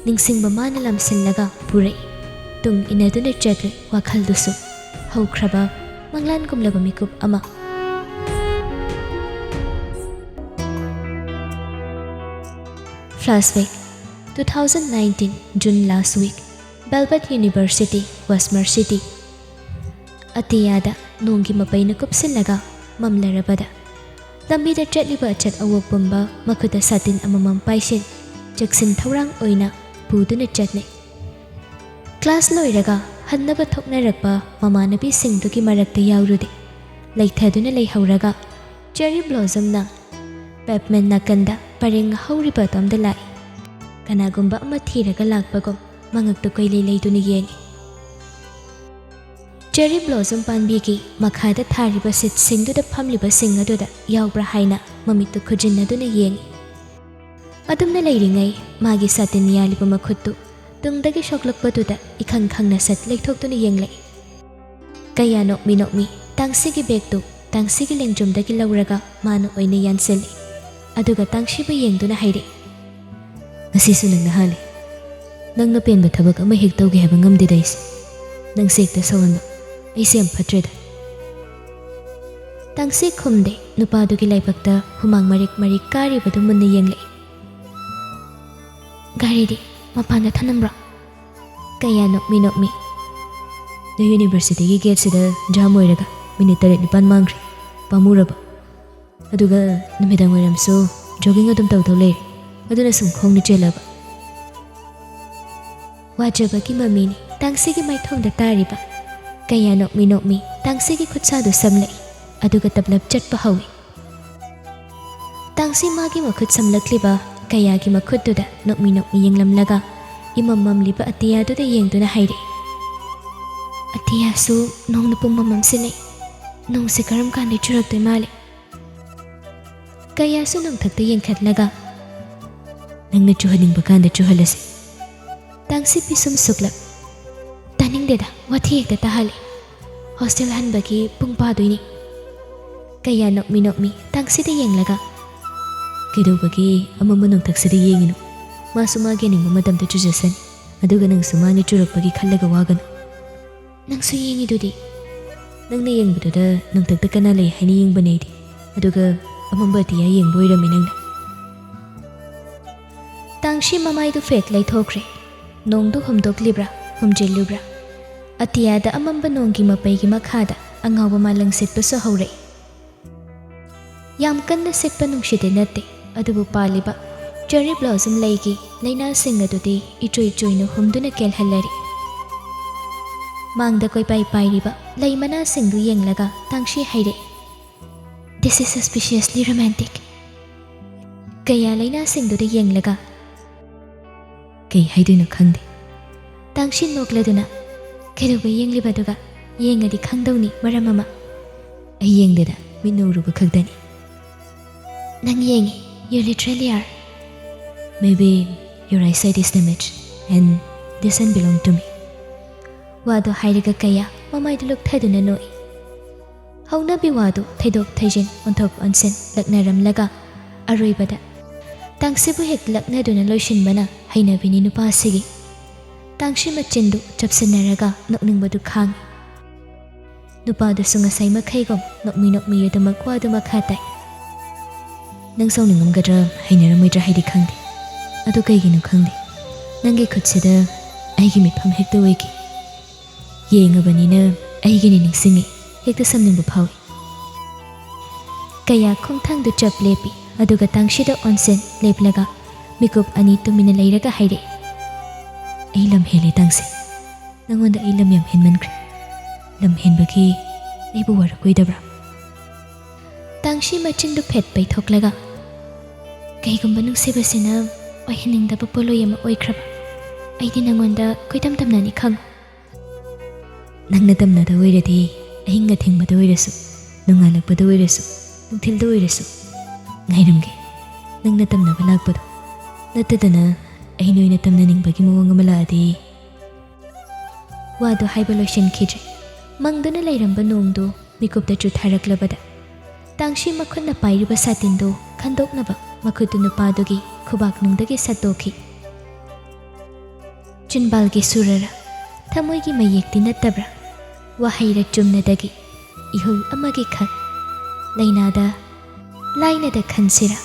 ꯅꯤꯡꯁꯤꯡꯕ ꯃꯥꯅ ꯂꯥꯝꯁꯤꯜꯂꯒ ꯄꯨꯔꯛꯏ꯫ ꯇꯨꯡ ꯏꯟꯅꯗꯨꯅ ꯆꯠꯂꯤ ꯋꯥꯈꯜꯗꯨꯁꯨ꯫ ꯍꯧꯈ꯭ꯔꯕ ꯃꯪꯂꯥꯟꯒꯨꯝꯂꯕ ꯃꯤꯀꯨꯞ ꯑꯃ꯫ Flashback, two thousand nineteen June last week, Velvet University, Westmore City. ꯑꯇꯤꯌꯥꯗ ꯅꯣꯡꯒꯤ ꯃꯄꯩꯅ ꯀꯨꯞꯁꯤꯜꯂꯒ ꯃꯝꯂꯔꯕꯗ ꯂꯝꯕꯤꯗ ꯆꯠꯂꯤꯕ ꯑꯆꯠ ꯑꯋꯣꯛ ꯄꯨꯝꯕ ꯃꯈꯨꯠꯇ ꯁꯥꯇꯤꯟ ꯑꯃꯃꯝ ꯄꯥꯏꯁꯤꯟ ꯆꯦꯛꯁꯤꯟ ꯊꯧꯔꯥꯡ ꯑꯣꯏꯅ ꯄꯨꯗꯨꯅ ꯆꯠꯅꯩ꯫ ꯀ꯭ꯂꯥꯁ ꯂꯣꯏꯔꯒ ꯍꯟꯅꯕ ꯊꯣꯛꯅꯔꯛꯄ ꯃꯃꯥꯟꯅꯕꯤꯁꯤꯡꯗꯨꯒꯤ ꯃꯔꯛꯇ ꯌꯥꯎꯔꯨꯗꯦ꯫ ꯂꯩꯊꯗꯨꯅ ꯂꯩꯍꯧꯔꯒ ꯆꯦꯔꯤ ꯕ꯭ꯂꯣꯖꯝꯅ ꯄꯦꯚꯃꯦꯟ ꯅꯥꯀꯟꯗ ꯄꯔꯦꯡ ꯍꯧꯔꯤꯕ ꯑꯗꯣꯝꯗ ꯂꯥꯛꯏ꯫ ꯀꯅꯥꯒꯨꯝꯕ ꯑꯃ ꯊꯤꯔꯒ ꯂꯥꯛꯄꯒꯨꯝ ꯃꯉꯛꯇꯨ ꯀꯣꯏꯂꯩ ꯂꯩꯗꯨꯅ ꯌꯦꯡꯏ꯫ ꯆꯦꯔꯤ ꯕ꯭ꯂꯣꯖꯝ ꯄꯥꯝꯕꯤꯒꯤ ꯃꯈꯥꯗ ꯊꯥꯔꯤꯕ ꯁꯤꯠꯁꯤꯡꯗꯨꯗ ꯐꯝꯂꯤꯕꯁꯤꯡ ꯑꯗꯨꯗ ꯌꯥꯎꯕ꯭ꯔꯥ ꯍꯥꯏꯅ ꯃꯃꯤꯠꯇꯨ ꯈꯨꯖꯤꯟꯅꯗꯨꯅ ꯌꯦꯡꯏ꯫ ꯑꯗꯨꯝꯅ ꯂꯩꯔꯤꯉꯩ ꯃꯥꯒꯤ ꯁꯥꯇꯤꯟ ꯌꯥꯜꯂꯤꯕ ꯃꯈꯨꯠꯇꯨ ꯇꯨꯡꯗꯒꯤ ꯁꯣꯛꯂꯛꯄꯗꯨꯗ ꯏꯈꯪ ꯈꯪꯅ ꯁꯠ ꯂꯩꯊꯣꯛꯇꯨꯅ ꯌꯦꯡꯂꯛꯏ꯫ ꯀꯌꯥ ꯅꯣꯛꯃꯤ ꯅꯣꯛꯃꯤ ꯇꯥꯡꯁꯤꯒꯤ ꯕꯦꯒꯇꯨ ꯇꯥꯡꯁꯤꯒꯤ ꯂꯦꯡꯖꯨꯝꯗꯒꯤ ꯂꯧꯔꯒ ꯃꯥꯅ ꯑꯣꯏꯅ ꯌꯥꯟꯁꯤꯜꯂꯤ꯫ ꯑꯗꯨꯒ ꯇꯥꯡꯁꯤꯕꯨ ꯌꯦꯡꯗꯨꯅ ꯍꯥꯏꯔꯛꯏ, "ꯉꯁꯤꯁꯨ ꯅꯪꯅ ꯍꯥꯜꯂꯤ꯫ ꯅꯪꯅ ꯄꯦꯟꯕ ꯊꯕꯛ ꯑꯃ ꯍꯦꯛ ꯇꯧꯒꯦ ꯍꯥꯏꯕ ꯉꯝꯗꯦꯗ ꯑꯩꯁꯦ꯫ ꯅꯪꯁꯦ ꯍꯦꯛꯇ ꯁꯧꯍꯟꯕ꯫ ꯑꯩꯁꯦ ꯌꯥꯝ ꯐꯠꯇ꯭ꯔꯦꯗ꯫" ꯇꯥꯡꯁꯤ ꯈꯨꯝꯗꯦ꯫ ꯅꯨꯄꯥꯗꯨꯒꯤ ꯂꯥꯏꯕꯛꯇ ꯍꯨꯃꯥꯡ ꯃꯔꯤꯛ ꯃꯔꯤꯛ ꯀꯥꯔꯤꯕꯗꯨ ꯃꯨꯟꯅ ꯌꯦꯡꯂꯛꯏ꯫ "ꯒꯥꯔꯤꯗꯤ ꯃꯄꯥꯟꯗ ꯊꯅꯝꯕ꯭ꯔꯣ?" ꯀꯌꯥ ꯅꯣꯛꯃꯤ ꯅꯣꯛꯃꯤ꯫ "ꯅꯣꯏ ꯌꯨꯅꯤꯚꯔꯁꯤꯇꯤꯒꯤ ꯒꯦꯠꯁꯤꯗ ꯖꯥꯝ ꯑꯣꯏꯔꯒ ꯃꯤꯅꯤꯠ ꯇꯔꯦꯠ ꯅꯤꯄꯥꯟ ꯃꯥꯡꯈ꯭ꯔꯦ꯫ ꯄꯥꯝꯃꯨꯔꯕ꯫ ꯑꯗꯨꯒ ꯅꯨꯃꯤꯗꯥꯡ ꯋꯥꯏꯔꯝꯁꯨ ꯖꯣꯒꯤꯡ ꯑꯗꯨꯝ ꯇꯧꯗꯧ ꯂꯩꯔꯦ꯫ ꯑꯗꯨꯅ ꯁꯨꯝ ꯈꯣꯡꯅ ꯆꯦꯜꯂꯕ꯫" ꯋꯥꯖꯕꯒꯤ ꯃꯃꯤꯅꯤ ꯇꯥꯡꯁꯤꯒꯤ ꯃꯥꯏꯊꯣꯡꯗ ꯇꯥꯔꯤꯕ꯫ ꯀꯌꯥ ꯅꯣꯛꯃꯤ ꯅꯣꯛꯃꯤ ꯇꯥꯡꯁꯤꯒꯤ ꯈꯨꯠꯁꯥꯗꯨ ꯁꯝꯂꯛꯏ꯫ ꯑꯗꯨꯒ ꯇꯞꯂꯞ ꯆꯠꯄ ꯍꯧꯏ꯫ ꯇꯥꯡꯁꯤ ꯃꯥꯒꯤ ꯃꯈꯨꯠ ꯁꯝꯂꯛꯂꯤꯕ ꯀꯌꯥꯒꯤ ꯃꯈꯨꯠꯇꯨꯗ ꯅꯣꯛꯃꯤ ꯅꯣꯛꯃꯤ ꯌꯦꯡꯂꯝꯂꯒ ꯏꯃꯝ ꯃꯝꯂꯤꯕ ꯑꯇꯤꯌꯥꯗꯨꯗ ꯌꯦꯡꯗꯨꯅ ꯍꯥꯏꯔꯛꯏ, "ꯑꯇꯤꯌꯥꯁꯨ ꯅꯣꯡꯅ ꯄꯨꯝꯃꯝ ꯃꯝꯁꯤꯜꯂꯛꯏ꯫ ꯅꯣꯡꯁꯦ ꯀꯔꯝ ꯀꯥꯟꯗ ꯆꯨꯔꯛꯇꯣꯏ ꯃꯥꯜꯂꯤ?" ꯀꯌꯥꯁꯨ ꯅꯣꯡꯊꯛꯇ ꯌꯦꯡꯈꯠꯂꯒ, "ꯅꯪꯅ ꯆꯨꯍꯟꯅꯤꯡꯕ ꯀꯥꯟꯗ ꯆꯨꯍꯜꯂꯁꯤ꯫" ꯇꯥꯡꯁꯤ ꯄꯤꯁꯨꯝ ꯁꯨꯛꯂꯞ, "ꯇꯥꯅꯤꯡꯗꯦꯗ, ꯋꯥꯊꯤ ꯍꯦꯛꯇ ꯇꯥꯍꯜꯂꯤ꯫ ꯍꯣꯁꯇꯦꯜ ꯍꯟꯕꯒꯤ ꯄꯨꯡ ꯄꯥꯗꯣꯏꯅꯤ꯫" ꯀꯌꯥ ꯅꯣꯛꯃꯤ ꯅꯣꯛꯃꯤ ꯇꯥꯡꯁꯤꯗ ꯌꯦꯡꯂꯒ, "ꯀꯩꯗꯧꯕꯒꯤ ꯑꯃꯝꯕ ꯅꯣꯡꯊꯛꯁꯤꯗ ꯌꯦꯡꯉꯤꯅꯣ? ꯃꯥꯁꯨ ꯃꯥꯒꯤ ꯑꯅꯤꯡꯕ ꯃꯇꯝꯗ ꯆꯨꯖꯁꯅꯤ, ꯑꯗꯨꯒ ꯅꯪꯁꯨ ꯃꯥꯅ ꯆꯨꯔꯛꯄꯒꯤ ꯈꯜꯂꯒ ꯋꯥꯒꯅꯨ꯫ ꯅꯪꯁꯨ ꯌꯦꯡꯉꯤꯗꯨꯗꯤ꯫ ꯅꯪꯅ ꯌꯦꯡꯕꯗꯨꯗ ꯅꯣꯡꯊꯛꯇ ꯀꯅꯥ ꯂꯩ ꯍꯥꯏꯅ ꯌꯦꯡꯕꯅꯦ ꯑꯩꯗꯤ, ꯑꯗꯨꯒ ꯑꯃꯝꯕ ꯑꯇꯤꯌꯥ ꯌꯦꯡꯕ ꯑꯣꯏꯔꯝꯃꯤ ꯅꯪꯅ꯫" ꯇꯥꯡꯁꯤ ꯃꯃꯥꯏꯗꯨ ꯐꯦꯠ ꯂꯩꯊꯣꯛꯈ꯭ꯔꯦ꯫ ꯅꯣꯡꯗꯨ ꯍꯨꯝꯗꯣꯛꯂꯤꯕ꯭ꯔꯥ, ꯍꯨꯝꯖꯤꯜꯂꯤꯕ꯭ꯔꯥ? ꯑꯇꯤꯌꯥꯗ ꯑꯃꯝꯕ ꯅꯣꯡꯒꯤ ꯃꯄꯩꯒꯤ ꯃꯈꯥꯗ ꯑꯉꯥꯎꯕ ꯃꯥꯂꯪ ꯁꯤꯠꯄꯁꯨ ꯍꯧꯔꯛꯏ꯫ ꯌꯥꯝ ꯀꯟꯅ ꯁꯤꯠꯄ ꯅꯨꯡꯁꯤꯠꯇꯤ ꯅꯠꯇꯦ, ꯑꯗꯨꯕꯨ ꯄꯥꯜꯂꯤꯕ ꯆꯦꯔꯤ ꯕ꯭ꯂꯣꯁꯝ ꯂꯩꯒꯤ ꯂꯩꯅꯥꯁꯤꯡ ꯑꯗꯨꯗꯤ ꯏꯆꯨꯏ ꯆꯨꯏꯅ ꯍꯨꯝꯗꯨꯅ ꯀꯦꯜꯍꯜꯂꯔꯤ꯫ ꯃꯥꯡꯗ ꯀꯣꯏꯄꯥꯏ ꯄꯥꯏꯔꯤꯕ ꯂꯩ ꯃꯅꯥꯁꯤꯡꯗꯨ ꯌꯦꯡꯂꯒ ꯇꯥꯡꯁꯤ ꯍꯥꯏꯔꯛꯏ, "This is suspiciously romantic." ꯀꯌꯥ ꯂꯩꯅꯥꯁꯤꯡꯗꯨꯗ ꯌꯦꯡꯂꯒ, "ꯀꯩ ꯍꯥꯏꯗꯣꯏꯅꯣ ꯈꯪꯗꯦ꯫" ꯇꯥꯡꯁꯤ ꯅꯣꯛꯂꯗꯨꯅ, "ꯀꯩꯗꯧꯕ ꯌꯦꯡꯂꯤꯕꯗꯨꯒ? ꯌꯦꯡꯉꯗꯤ ꯈꯪꯗꯧꯅꯤ ꯃꯔꯝ ꯑꯃ꯫" "ꯑꯩ ꯌꯦꯡꯗꯦꯗ, ꯃꯤꯠꯅ ꯎꯔꯨꯕ ꯈꯛꯇꯅꯤ꯫" "ꯅꯪ ꯌꯦꯡꯉꯤ, you literally are." "Maybe your eyesight is damaged and doesn't belong to me." ꯋꯥꯗꯨ ꯍꯥꯏꯔꯒ ꯀꯌꯥ ꯃꯃꯥꯏꯗꯨ ꯂꯨꯞꯊꯗꯨꯅ ꯅꯣꯛꯏ꯫ ꯍꯧꯅꯕꯤ ꯋꯥꯗꯨ ꯊꯩꯗꯣꯛ ꯊꯩꯖꯤꯟ, ꯑꯣꯟꯊꯣꯛ ꯑꯣꯟꯁꯤꯟ ꯂꯛꯅꯔꯝꯂꯒ ꯑꯔꯣꯏꯕꯗ ꯇꯥꯡꯁꯤꯕꯨ ꯍꯦꯛ ꯂꯛꯅꯗꯨꯅ ꯂꯣꯏꯁꯤꯟꯕꯅ ꯍꯩꯅꯕꯤꯅꯤ ꯅꯨꯄꯥꯁꯤꯒꯤ꯫ ꯇꯥꯡꯁꯤ ꯃꯆꯤꯟꯗꯨ ꯆꯞꯁꯤꯟꯅꯔꯒ ꯅꯣꯛꯅꯤꯡꯕꯗꯨ ꯈꯥꯡꯏ꯫ ꯅꯨꯄꯥꯗꯨꯁꯨ ꯉꯁꯥꯏ ꯃꯈꯩꯒꯨꯝ ꯅꯣꯛꯃꯤ ꯅꯣꯛꯃꯤ ꯑꯗꯨꯃꯛ ꯋꯥꯗꯨ ꯃꯈꯥ ꯇꯥꯏ꯫ "ꯅꯪ ꯁꯥꯎꯅꯤꯡꯉꯝꯒꯗ꯭ꯔꯥ, ꯍꯩꯅꯔꯝꯃꯣꯏꯗ꯭ꯔꯥ ꯍꯥꯏꯗꯤ ꯈꯪꯗꯦ, ꯑꯗꯨ ꯀꯩꯒꯤꯅꯣ ꯈꯪꯗꯦ, ꯅꯪꯒꯤ ꯈꯨꯠꯁꯤꯗ ꯑꯩꯒꯤ ꯃꯤꯠꯐꯝ ꯍꯦꯛꯇ ꯑꯣꯏꯈꯤ꯫ ꯌꯦꯡꯉꯕꯅꯤꯅ ꯑꯩꯒꯤꯅꯤ ꯅꯤꯡꯁꯤꯡꯉꯤ, ꯍꯦꯛꯇ ꯁꯝꯅꯤꯡꯕ ꯐꯥꯎꯏ꯫" ꯀꯌꯥ ꯈꯣꯡꯊꯥꯡꯗꯨ ꯆꯞ ꯂꯦꯞꯄꯤ, ꯑꯗꯨꯒ ꯇꯥꯡꯁꯤꯗ ꯑꯣꯟꯁꯤꯟ ꯂꯦꯞꯂꯒ ꯃꯤꯀꯨꯞ ꯑꯅꯤ ꯇꯨꯃꯤꯟꯅ ꯂꯩꯔꯒ ꯍꯥꯏꯔꯛꯏ, "ꯑꯩ ꯂꯝ ꯍꯦꯜꯂꯦ ꯇꯥꯡꯁꯤ꯫ ꯅꯪꯉꯣꯟꯗ ꯑꯩ ꯂꯝ ꯌꯥꯝ ꯍꯦꯟꯃꯟꯈ꯭ꯔꯦ꯫ ꯂꯝ ꯍꯦꯟꯕꯒꯤ ꯑꯩꯕꯨ ꯋꯥꯔꯛꯑꯣꯏꯗꯕ꯭ꯔꯥ?" ꯇꯥꯡꯁꯤ ꯃꯆꯤꯟꯗꯨ ꯐꯦꯠ ꯄꯩꯊꯣꯛꯂꯒ, "ꯀꯩꯒꯨꯝꯕ ꯅꯨꯡꯁꯤꯕꯁꯤꯅ ꯑꯣꯏꯍꯟꯅꯤꯡꯗꯕ ꯄꯣꯠꯂꯣꯏ ꯑꯃ ꯑꯣꯏꯈ꯭ꯔꯕ, ꯑꯩꯗꯤ ꯅꯪꯉꯣꯟꯗ ꯀꯣꯏꯇꯝ ꯇꯝꯅꯅꯤ ꯈꯪꯉꯨ꯫ ꯅꯪꯅ ꯇꯝꯅꯗ ꯑꯣꯏꯔꯗꯤ ꯑꯍꯤꯡ ꯑꯊꯦꯡꯕꯗ ꯑꯣꯏꯔꯁꯨ, ꯅꯣꯡꯉꯥꯜꯂꯛꯄꯗ ꯑꯣꯏꯔꯁꯨ, ꯅꯨꯡꯊꯤꯜꯗ ꯑꯣꯏꯔꯁꯨ ꯉꯥꯏꯔꯝꯒꯦ꯫ ꯅꯪꯅ ꯇꯝꯅꯕ ꯂꯥꯛꯄꯗꯣ ꯅꯠꯇꯗꯅ ꯑꯩ ꯅꯣꯏꯅ ꯇꯝꯅꯅꯤꯡꯕꯒꯤ ꯃꯑꯣꯡ ꯑꯃ ꯂꯥꯛꯑꯗꯤ꯫" ꯋꯥꯗꯨ ꯍꯥꯏꯕ ꯂꯣꯏꯁꯤꯟꯈꯤꯗ꯭ꯔꯦ꯫ ꯃꯪꯗꯨꯅ ꯂꯩꯔꯝꯕ ꯅꯣꯡꯗꯨ ꯃꯤꯀꯨꯞꯇ ꯆꯨꯊꯔꯛꯂꯕꯗ ꯇꯥꯡꯁꯤ ꯃꯈꯨꯠꯅ ꯄꯥꯏꯔꯤꯕ ꯁꯥꯇꯤꯟꯗꯨ ꯈꯟꯗꯣꯛꯅꯕ ꯃꯈꯨꯠꯇꯨ ꯅꯨꯄꯥꯗꯨꯒꯤ ꯈꯨꯕꯥꯛꯅꯨꯡꯗꯒꯤ ꯁꯠꯇꯣꯛꯈꯤ꯫ ꯆꯤꯟꯕꯥꯜꯒꯤ ꯁꯨꯔꯔ, ꯊꯃꯣꯏꯒꯤ ꯃꯌꯦꯛꯇꯤ ꯅꯠꯇꯕ꯭ꯔꯥ? ꯋꯥꯍꯩꯔ ꯆꯨꯝꯅꯗꯒꯤ ꯏꯍꯨꯜ ꯑꯃꯒꯤ ꯈꯜ꯫ ꯂꯩꯅꯥꯗ, ꯂꯥꯏꯅꯗ ꯈꯟꯁꯤꯔꯥ?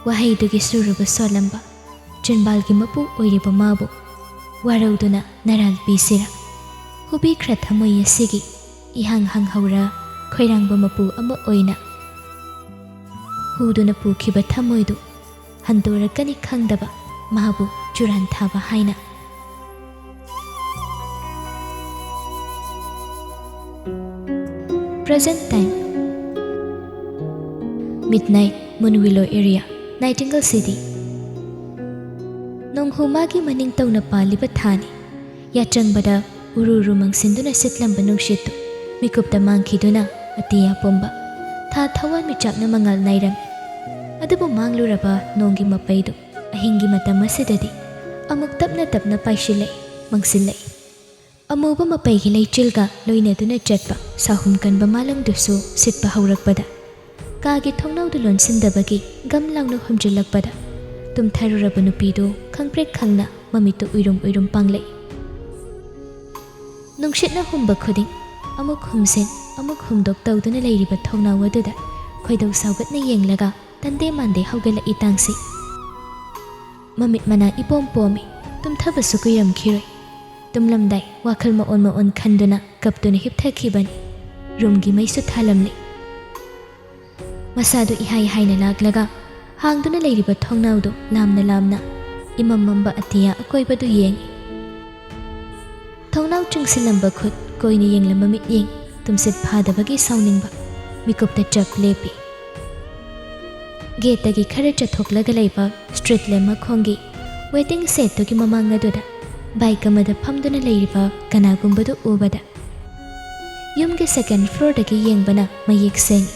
ꯋꯥꯍꯩꯗꯨꯒꯤ ꯁꯨꯔꯕ ꯁꯣꯜꯂꯝꯕ ꯆꯤꯟꯕꯥꯜꯒꯤ ꯃꯄꯨ ꯑꯣꯏꯔꯤꯕ ꯃꯥꯕꯨ ꯋꯥꯔꯧꯗꯨꯅ ꯅꯔꯥꯜ ꯄꯤꯁꯤꯔꯥ? ꯍꯨꯕꯤꯈ꯭ꯔ ꯊꯃꯣꯏ ꯑꯁꯤꯒꯤ ꯏꯍꯥꯡ ꯍꯥꯡꯍꯧꯔ ꯈꯣꯏꯔꯥꯡꯕ ꯃꯄꯨ ꯑꯃ ꯑꯣꯏꯅ ꯍꯨꯗꯨꯅ ꯄꯨꯈꯤꯕ ꯊꯃꯣꯏꯗꯨ ꯍꯟꯗꯣꯔꯛꯀꯅꯤ ꯈꯪꯗꯕ ꯃꯥꯕꯨ ꯆꯨꯔꯥꯟ ꯊꯥꯕ ꯍꯥꯏꯅ꯫ Present time, midnight, Munwilo area, Nightingale City. ꯅꯣꯡꯍꯨ ꯃꯥꯒꯤ ꯃꯅꯤꯡ ꯇꯧꯅ ꯄꯥꯜꯂꯤꯕ ꯊꯥꯅꯤ꯫ ꯌꯥꯆꯪꯕꯗ ꯎꯔꯨ ꯎꯔꯨ ꯃꯪꯁꯤꯟꯗꯨꯅ ꯁꯤꯠꯂꯝꯕ ꯅꯨꯡꯁꯤꯠꯇꯨ ꯃꯤꯀꯨꯞꯇ ꯃꯥꯡꯈꯤꯗꯨꯅ ꯑꯇꯤꯌꯥ ꯄꯨꯝꯕ ꯊꯥ ꯊꯋꯥꯟꯃꯤꯆꯥꯛꯅ ꯃꯉꯥꯜ ꯅꯥꯏꯔꯝꯃꯤ꯫ ꯑꯗꯨꯕꯨ ꯃꯥꯡꯂꯨꯔꯕ ꯅꯣꯡꯒꯤ ꯃꯄꯩꯗꯨ ꯑꯍꯤꯡꯒꯤ ꯃꯇꯝ ꯑꯁꯤꯗꯗꯤ ꯑꯃꯨꯛ ꯇꯞꯅ ꯇꯞꯅ ꯄꯥꯏꯁꯤꯜꯂꯛꯏ, ꯃꯪꯁꯤꯜꯂꯛꯏ꯫ ꯑꯃꯨꯕ ꯃꯄꯩꯒꯤ ꯂꯩꯆꯤꯜꯒ ꯂꯣꯏꯅꯗꯨꯅ ꯆꯠꯄ ꯁꯥꯍꯨꯝ ꯀꯟꯕ ꯃꯥꯂꯪꯗꯨꯁꯨ ꯁꯤꯠꯄ ꯍꯧꯔꯛꯄꯗ, ꯀꯥꯒꯤ ꯊꯣꯡꯅꯥꯎꯗꯨ ꯂꯣꯟꯁꯤꯟꯗꯕꯒꯤ ꯒꯝ ꯂꯥꯎꯅ ꯍꯨꯝꯖꯤꯜꯂꯛꯄꯗ, ꯇꯨꯝꯊꯔꯨꯔꯕ ꯅꯨꯄꯤꯗꯨ ꯈꯪꯄ꯭ꯔꯦꯛ ꯈꯪꯅ ꯃꯃꯤꯠꯇꯨ ꯎꯏꯔꯨꯝ ꯎꯏꯔꯨꯝ ꯄꯥꯡꯂꯛꯏ꯫ ꯅꯨꯡꯁꯤꯠꯅ ꯍꯨꯝꯕ ꯈꯨꯗꯤꯡ ꯑꯃꯨꯛ ꯍꯨꯝꯖꯤꯟ, ꯑꯃꯨꯛ ꯍꯨꯝꯗꯣꯛ ꯇꯧꯗꯨꯅ ꯂꯩꯔꯤꯕ ꯊꯣꯡꯅꯥꯎ ꯑꯗꯨꯗ ꯈꯣꯏꯗꯧ ꯁꯥꯎꯒꯠꯅ ꯌꯦꯡꯂꯒ ꯇꯟꯗꯦ ꯃꯥꯟꯗꯦ ꯍꯧꯒꯠꯂꯛꯏ ꯇꯥꯡꯁꯤ꯫ ꯃꯃꯤꯠ ꯃꯅꯥ ꯏꯄꯣꯝ ꯄꯣꯝꯃꯤ, ꯇꯨꯝꯊꯕꯁꯨ ꯀꯨꯏꯔꯝꯈꯤꯔꯣꯏ꯫ ꯇꯨꯝꯂꯝꯗꯥꯏ ꯋꯥꯈꯜ ꯃꯑꯣꯟ ꯃꯑꯣꯟ ꯈꯟꯗꯨꯅ ꯀꯞꯇꯨꯅ ꯍꯤꯞꯊꯈꯤꯕꯅꯤ꯫ ꯔꯨꯝꯒꯤ ꯃꯩꯁꯨ ꯊꯥꯂꯝꯂꯤ꯫ ꯃꯁꯥꯗꯨ ꯏꯍꯥꯏ ꯍꯥꯏꯅ ꯂꯥꯛꯂꯒ ꯍꯥꯡꯗꯨꯅ ꯂꯩꯔꯤꯕ ꯊꯣꯡꯅꯥꯎꯗꯨ ꯂꯥꯝꯅ ꯂꯥꯝꯅ ꯏꯃꯝ ꯃꯝꯕ ꯑꯇꯤꯌꯥ ꯑꯀꯣꯏꯕꯗꯨ ꯌꯦꯡꯏ꯫ ꯊꯣꯡꯅꯥꯎ ꯆꯨꯡꯁꯤꯜꯂꯝꯕ ꯈꯨꯠ ꯀꯣꯏꯅ ꯌꯦꯡꯂꯝꯕ ꯃꯤꯠꯌꯦꯡ ꯇꯨꯝꯁꯤꯠ ꯐꯥꯗꯕꯒꯤ ꯁꯥꯎꯅꯤꯡꯕ ꯃꯤꯀꯨꯞꯇ ꯆꯞ ꯂꯦꯞꯄꯤ꯫ ꯒꯦꯠꯇꯒꯤ ꯈꯔ ꯆꯠꯊꯣꯛꯂꯒ ꯂꯩꯕ ꯁ꯭ꯇ꯭ꯔꯤꯠ ꯂꯦꯝꯞ ꯃꯈꯣꯡꯒꯤ ꯋꯦꯇꯤꯡ ꯁꯦꯠꯇꯨꯒꯤ ꯃꯃꯥꯡ ꯑꯗꯨꯗ ꯕꯥꯏꯛ ꯑꯃꯗ ꯐꯝꯗꯨꯅ ꯂꯩꯔꯤꯕ ꯀꯅꯥꯒꯨꯝꯕꯗꯨ ꯎꯕꯗ, ꯌꯨꯝꯒꯤ ꯁꯦꯀꯦꯟ ꯐ꯭ꯂꯣꯔꯗꯒꯤ ꯌꯦꯡꯕꯅ ꯃꯌꯦꯛ ꯁꯦꯡꯏ꯫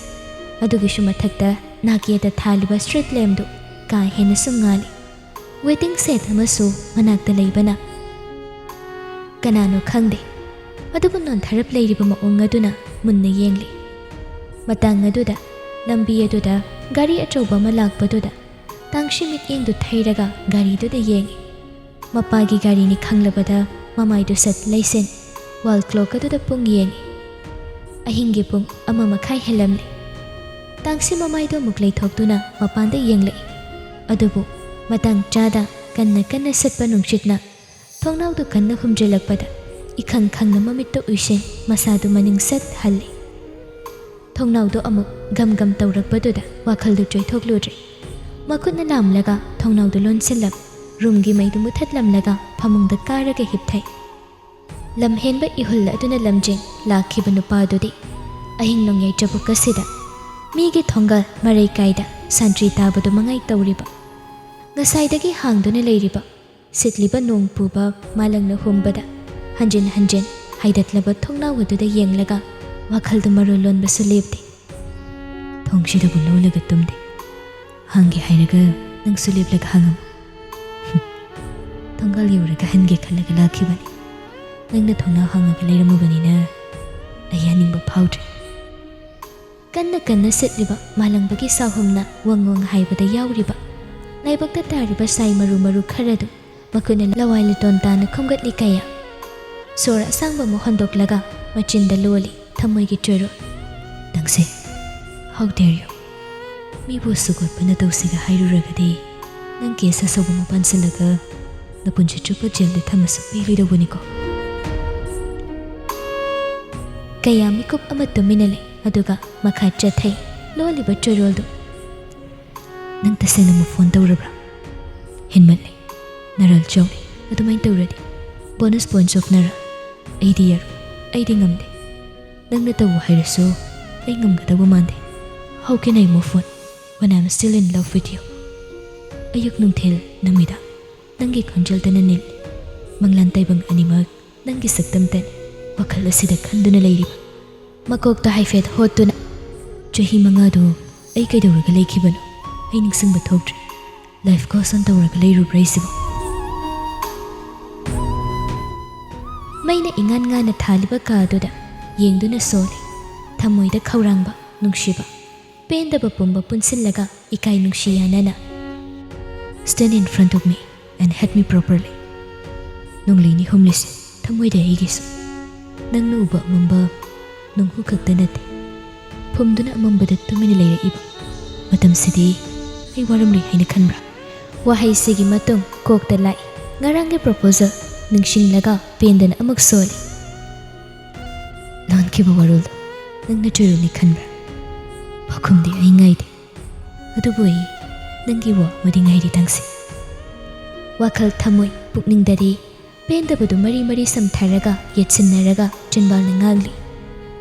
ꯑꯗꯨꯒꯤꯁꯨ ꯃꯊꯛꯇ ꯅꯥꯛꯌꯦꯠꯇ ꯊꯥꯜꯂꯤꯕ ꯁ꯭ꯇ꯭ꯔꯤꯠ ꯂꯦꯝꯞꯗꯨ ꯀꯥ ꯍꯦꯟꯅꯁꯨ ꯉꯥꯜꯂꯤ꯫ ꯋꯦꯇꯤꯡ ꯁꯦꯠ ꯑꯃꯁꯨ ꯃꯅꯥꯛꯇ ꯂꯩꯕꯅ ꯀꯅꯥꯅꯣ ꯈꯪꯗꯦ, ꯑꯗꯨꯕꯨ ꯅꯣꯟꯊꯔꯞ ꯂꯩꯔꯤꯕ ꯃꯑꯣꯡ ꯑꯗꯨꯅ ꯃꯨꯟꯅ ꯌꯦꯡꯂꯤ꯫ ꯃꯇꯥꯡ ꯑꯗꯨꯗ ꯂꯝꯕꯤ ꯑꯗꯨꯗ ꯒꯥꯔꯤ ꯑꯆꯧꯕ ꯑꯃ ꯂꯥꯛꯄꯗꯨꯗ ꯇꯥꯡꯁꯤ ꯃꯤꯠꯌꯦꯡꯗꯨ ꯊꯩꯔꯒ ꯒꯥꯔꯤꯗꯨꯗ ꯌꯦꯡꯉꯤ꯫ ꯃꯄꯥꯒꯤ ꯒꯥꯔꯤꯅꯤ ꯈꯪꯂꯕꯗ ꯃꯃꯥꯏꯗꯨ ꯁꯠ ꯂꯩꯁꯤꯟ ꯋꯥꯜ ꯀ꯭ꯂꯣꯛ ꯑꯗꯨꯗ ꯄꯨꯡ ꯌꯦꯡꯉꯤ꯫ ꯑꯍꯤꯡꯒꯤ ꯄꯨꯡ ꯑꯃ ꯃꯈꯥꯏ ꯍꯦꯜꯂꯝꯂꯦ꯫ ꯇꯥꯡꯁꯤ ꯃꯃꯥꯏꯗꯨ ꯑꯃꯨꯛ ꯂꯩꯊꯣꯛꯇꯨꯅ ꯃꯄꯥꯟꯗ ꯌꯦꯡꯂꯛꯏ꯫ ꯑꯗꯨꯕꯨ ꯃꯇꯥꯡ ꯆꯥꯗ ꯀꯟꯅ ꯀꯟꯅ ꯁꯤꯠꯄ ꯅꯨꯡꯁꯤꯠꯅ ꯊꯣꯡꯅꯥꯎꯗꯨ ꯀꯟꯅ ꯍꯨꯝꯖꯤꯜꯂꯛꯄꯗ ꯏꯈꯪ ꯈꯪꯅ ꯃꯃꯤꯠꯇꯨ ꯎꯏꯁꯤꯟ ꯃꯁꯥꯗꯨ ꯃꯅꯤꯡ ꯁꯠ ꯍꯜꯂꯤ꯫ ꯊꯣꯡꯅꯥꯎꯗꯨ ꯑꯃꯨꯛ ꯒꯝ ꯒꯝ ꯇꯧꯔꯛꯄꯗꯨꯗ ꯋꯥꯈꯜꯗꯨ ꯆꯣꯏꯊꯣꯛꯂꯨꯗ꯭ꯔꯦ꯫ ꯃꯈꯨꯠꯅ ꯂꯥꯝꯂꯒ ꯊꯣꯡꯅꯥꯎꯗꯨ ꯂꯣꯟꯁꯤꯜꯂꯝ ꯔꯨꯝꯒꯤ ꯃꯩꯗꯨ ꯃꯨꯊꯠꯂꯝꯂꯒ ꯐꯃꯨꯡꯗ ꯀꯥꯔꯒ ꯍꯤꯞꯊꯩ꯫ ꯂꯝꯍꯦꯟꯕ ꯏꯍꯨꯜ ꯑꯗꯨꯅ ꯂꯝꯖꯦꯟ ꯂꯥꯛꯈꯤꯕ ꯅꯨꯄꯥꯗꯨꯗꯤ ꯑꯍꯤꯡ ꯅꯣꯡꯌꯥꯏ ꯆꯕꯨꯛ ꯑꯁꯤꯗ ꯃꯤꯒꯤ ꯊꯣꯡꯒꯥꯜ ꯃꯔꯩ ꯀꯥꯏꯗ ꯁꯟꯇ꯭ꯔꯤ ꯇꯥꯕꯗꯨ ꯃꯉꯥꯏ ꯇꯧꯔꯤꯕ꯫ ꯉꯁꯥꯏꯗꯒꯤ ꯍꯥꯡꯗꯨꯅ ꯂꯩꯔꯤꯕ ꯁꯤꯠꯂꯤꯕ ꯅꯣꯡ ꯄꯨꯕ ꯃꯥꯂꯪꯅ ꯍꯨꯝꯕꯗ ꯍꯟꯖꯤꯟ ꯍꯟꯖꯤꯟ ꯍꯥꯏꯗꯠꯂꯕ ꯊꯣꯡꯅꯥꯎ ꯑꯗꯨꯗ ꯌꯦꯡꯂꯒ ꯋꯥꯈꯜꯗꯨ ꯃꯔꯣꯜ ꯂꯣꯟꯕꯁꯨ ꯂꯦꯞꯇꯦ꯫ "ꯊꯣꯡꯁꯤꯗꯕꯨ ꯂꯣꯜꯂꯒ ꯇꯨꯝꯗꯦ꯫ ꯍꯥꯡꯒꯦ ꯍꯥꯏꯔꯒ ꯅꯪꯁꯨ ꯂꯦꯞꯂꯒ ꯍꯥꯡꯉꯝꯃꯨ꯫ ꯊꯣꯡꯒꯥꯜ ꯌꯧꯔꯒ ꯍꯟꯒꯦ ꯈꯜꯂꯒ ꯂꯥꯛꯈꯤꯕꯅꯤ꯫ ꯅꯪꯅ ꯊꯣꯡꯅꯥꯎ ꯍꯥꯡꯉꯒ ꯂꯩꯔꯝꯃꯕꯅꯤꯅ ꯑꯩ ꯍꯟꯅꯤꯡꯕ ꯐꯥꯎꯗ꯭ꯔꯦ꯫" ꯀꯟꯅ ꯀꯟꯅ ꯁꯤꯠꯂꯤꯕ ꯃꯥꯂꯪꯕꯒꯤ ꯁꯥꯍꯨꯝꯅ ꯋꯪ ꯋꯪ ꯍꯥꯏꯕꯗ ꯌꯥꯎꯔꯤꯕ ꯂꯥꯏꯕꯛꯇ ꯇꯥꯔꯤꯕ ꯁꯥꯏ ꯃꯔꯨ ꯃꯔꯨ ꯈꯔꯗꯨ ꯃꯈꯨꯠꯅ ꯂꯋꯥꯏ ꯂꯤꯇꯣꯟ ꯇꯥꯅ ꯈꯣꯝꯒꯠꯂꯤ ꯀꯌꯥ꯫ ꯁꯣꯔ ꯑꯁꯥꯡꯕ ꯑꯃ ꯍꯣꯟꯗꯣꯛꯂꯒ ꯃꯆꯤꯟꯗ ꯂꯣꯜꯂꯤ ꯊꯃꯣꯏꯒꯤ ꯆꯣꯏꯔꯣꯜ꯫ "ꯅꯪꯁꯦ, how dare you? ꯃꯤꯕꯨ ꯑꯁꯨꯛ ꯑꯣꯠꯄꯅ ꯇꯧꯁꯤꯒ ꯍꯥꯏꯔꯨꯔꯒꯗꯤ ꯅꯪ ꯀꯦꯁ ꯑꯆꯧꯕ ꯑꯃ ꯄꯥꯟꯁꯤꯜꯂꯒ ꯅꯄꯨꯟꯁꯤ ꯆꯨꯞꯄ ꯖꯦꯜꯗ ꯊꯝꯃꯁꯨ ꯄꯦꯜꯂꯣꯏꯗꯧꯕꯅꯤꯀꯣ꯫" ꯀꯌꯥ ꯃꯤꯀꯨꯞ ꯑꯃ ꯇꯨꯃꯤꯟꯅ ꯂꯩ, ꯑꯗꯨꯒ ꯃꯈꯥ ꯆꯠꯊꯩ ꯂꯣꯜꯂꯤꯕ ꯆꯣꯏꯔꯣꯜꯗꯨ꯫ "ꯅꯪ ꯇꯁꯦꯡꯅ move on ꯇꯧꯔꯕ꯭ꯔꯥ? ꯍꯦꯟꯃꯜꯂꯦ꯫ ꯅꯔꯥꯜ ꯆꯥꯎꯔꯦ꯫ ꯑꯗꯨꯃꯥꯏꯅ ꯇꯧꯔꯗꯤ bonus points of ꯅꯔꯥꯜ꯫ ꯑꯩꯗꯤ ꯌꯥꯔꯣꯏ꯫ ꯑꯩꯗꯤ ꯉꯝꯗꯦ꯫ ꯅꯪꯅ ꯇꯧ ꯍꯥꯏꯔꯁꯨ ꯑꯩ ꯉꯝꯒꯗꯧꯕ ꯃꯥꯟꯗꯦ꯫ How can I move on when I'm still in love with you? ꯑꯌꯨꯛ ꯅꯨꯡꯊꯤꯜ ꯅꯨꯃꯤꯗꯥꯡ ꯅꯪꯒꯤ ꯈꯣꯟꯖꯦꯜꯗꯅ ꯅꯤꯜꯂꯤ꯫ ꯃꯪꯂꯥꯟ ꯇꯥꯏꯕꯪ ꯑꯅꯤꯃꯛ ꯅꯪꯒꯤ ꯁꯛꯇꯝꯇꯅꯤ ꯋꯥꯈꯜ ꯑꯁꯤꯗ ꯈꯟꯗꯨꯅ ꯂꯩꯔꯤꯕ꯫" ꯃꯀꯣꯛꯇ ꯍꯥꯏꯐꯦꯠ ꯍꯣꯠꯇꯨꯅ, "ꯆꯍꯤ ꯃꯉꯥꯗꯨ ꯑꯩ ꯀꯩꯗꯧꯔꯒ ꯂꯩꯈꯤꯕꯅꯣ? ꯑꯩ ꯅꯤꯡꯁꯤꯡꯕ ꯊꯣꯛꯇ꯭ꯔꯦ꯫ Life goes on ꯇꯧꯔꯒ ꯂꯩꯔꯨꯕ꯭ꯔꯥ ꯑꯩꯁꯤꯕꯨ?" ꯃꯩꯅ ꯏꯉꯥꯟ ꯉꯥꯟꯅ ꯊꯥꯜꯂꯤꯕ ꯀꯥ ꯑꯗꯨꯗ ꯌꯦꯡꯗꯨꯅ ꯁꯣꯜꯂꯤ ꯊꯃꯣꯏꯗ ꯈꯧꯔꯥꯡꯕ, ꯅꯨꯡꯁꯤꯕ꯫ ꯄꯦꯟꯗꯕ ꯄꯨꯝꯕ ꯄꯨꯟꯁꯤꯜꯂꯒ ꯏꯀꯥꯏ ꯅꯨꯡꯁꯤ ꯌꯥꯅꯅ, "Stand in front of me and hug me properly." ꯅꯣꯡꯂꯩ ꯅꯤꯍꯨꯝꯂꯤꯁꯦ ꯊꯃꯣꯏꯗ ꯑꯩꯒꯤꯁꯨ ꯅꯪꯅ ꯎꯕ ꯑꯃꯝꯕ ꯅꯣꯡꯍꯨ ꯈꯛꯇ ꯅꯠꯇꯦ, ꯐꯨꯝꯗꯨꯅ ꯑꯃꯝꯕꯗ ꯇꯨꯃꯤꯟꯅ ꯂꯩꯔꯛꯏꯕ ꯃꯇꯝꯁꯤꯗꯤ ꯑꯩ ꯋꯥꯔꯝꯂꯦ ꯍꯥꯏꯅ ꯈꯟꯕ꯭ꯔꯥ? ꯋꯥꯍꯩꯁꯤꯒꯤ ꯃꯇꯨꯡ ꯀꯣꯛꯇ ꯂꯥꯛꯏ꯫ ꯉꯔꯥꯡꯒꯤ proposal ꯅꯤꯡꯁꯤꯡꯂꯒ ꯄꯦꯟꯗꯅ ꯑꯃꯨꯛ ꯁꯣꯜꯂꯤ꯫ ꯂꯣꯟꯈꯤꯕ ꯋꯥꯔꯣꯜꯗꯣ ꯅꯪꯅ ꯆꯨꯔꯨꯅꯤ ꯈꯟꯕ꯭ꯔꯥ? ꯄꯥꯎꯈꯨꯝꯗꯤ ꯑꯩ ꯉꯥꯏꯗꯦ꯫ ꯑꯗꯨꯕꯨ ꯑꯩ ꯅꯪꯒꯤ ꯋꯥ ꯑꯃꯗꯤ ꯉꯥꯏꯔꯤ ꯇꯥꯡꯁꯤ꯫ ꯋꯥꯈꯜ ꯊꯃꯣꯏ ꯄꯨꯛꯅꯤꯡꯗꯗꯤ ꯄꯦꯟꯗꯕꯗꯨ ꯃꯔꯤ ꯃꯔꯤ ꯁꯝꯊꯔꯒ ꯌꯦꯠꯁꯤꯟꯅꯔꯒ ꯆꯤꯟꯕꯥꯜꯅ ꯉꯥꯡꯂꯤ꯫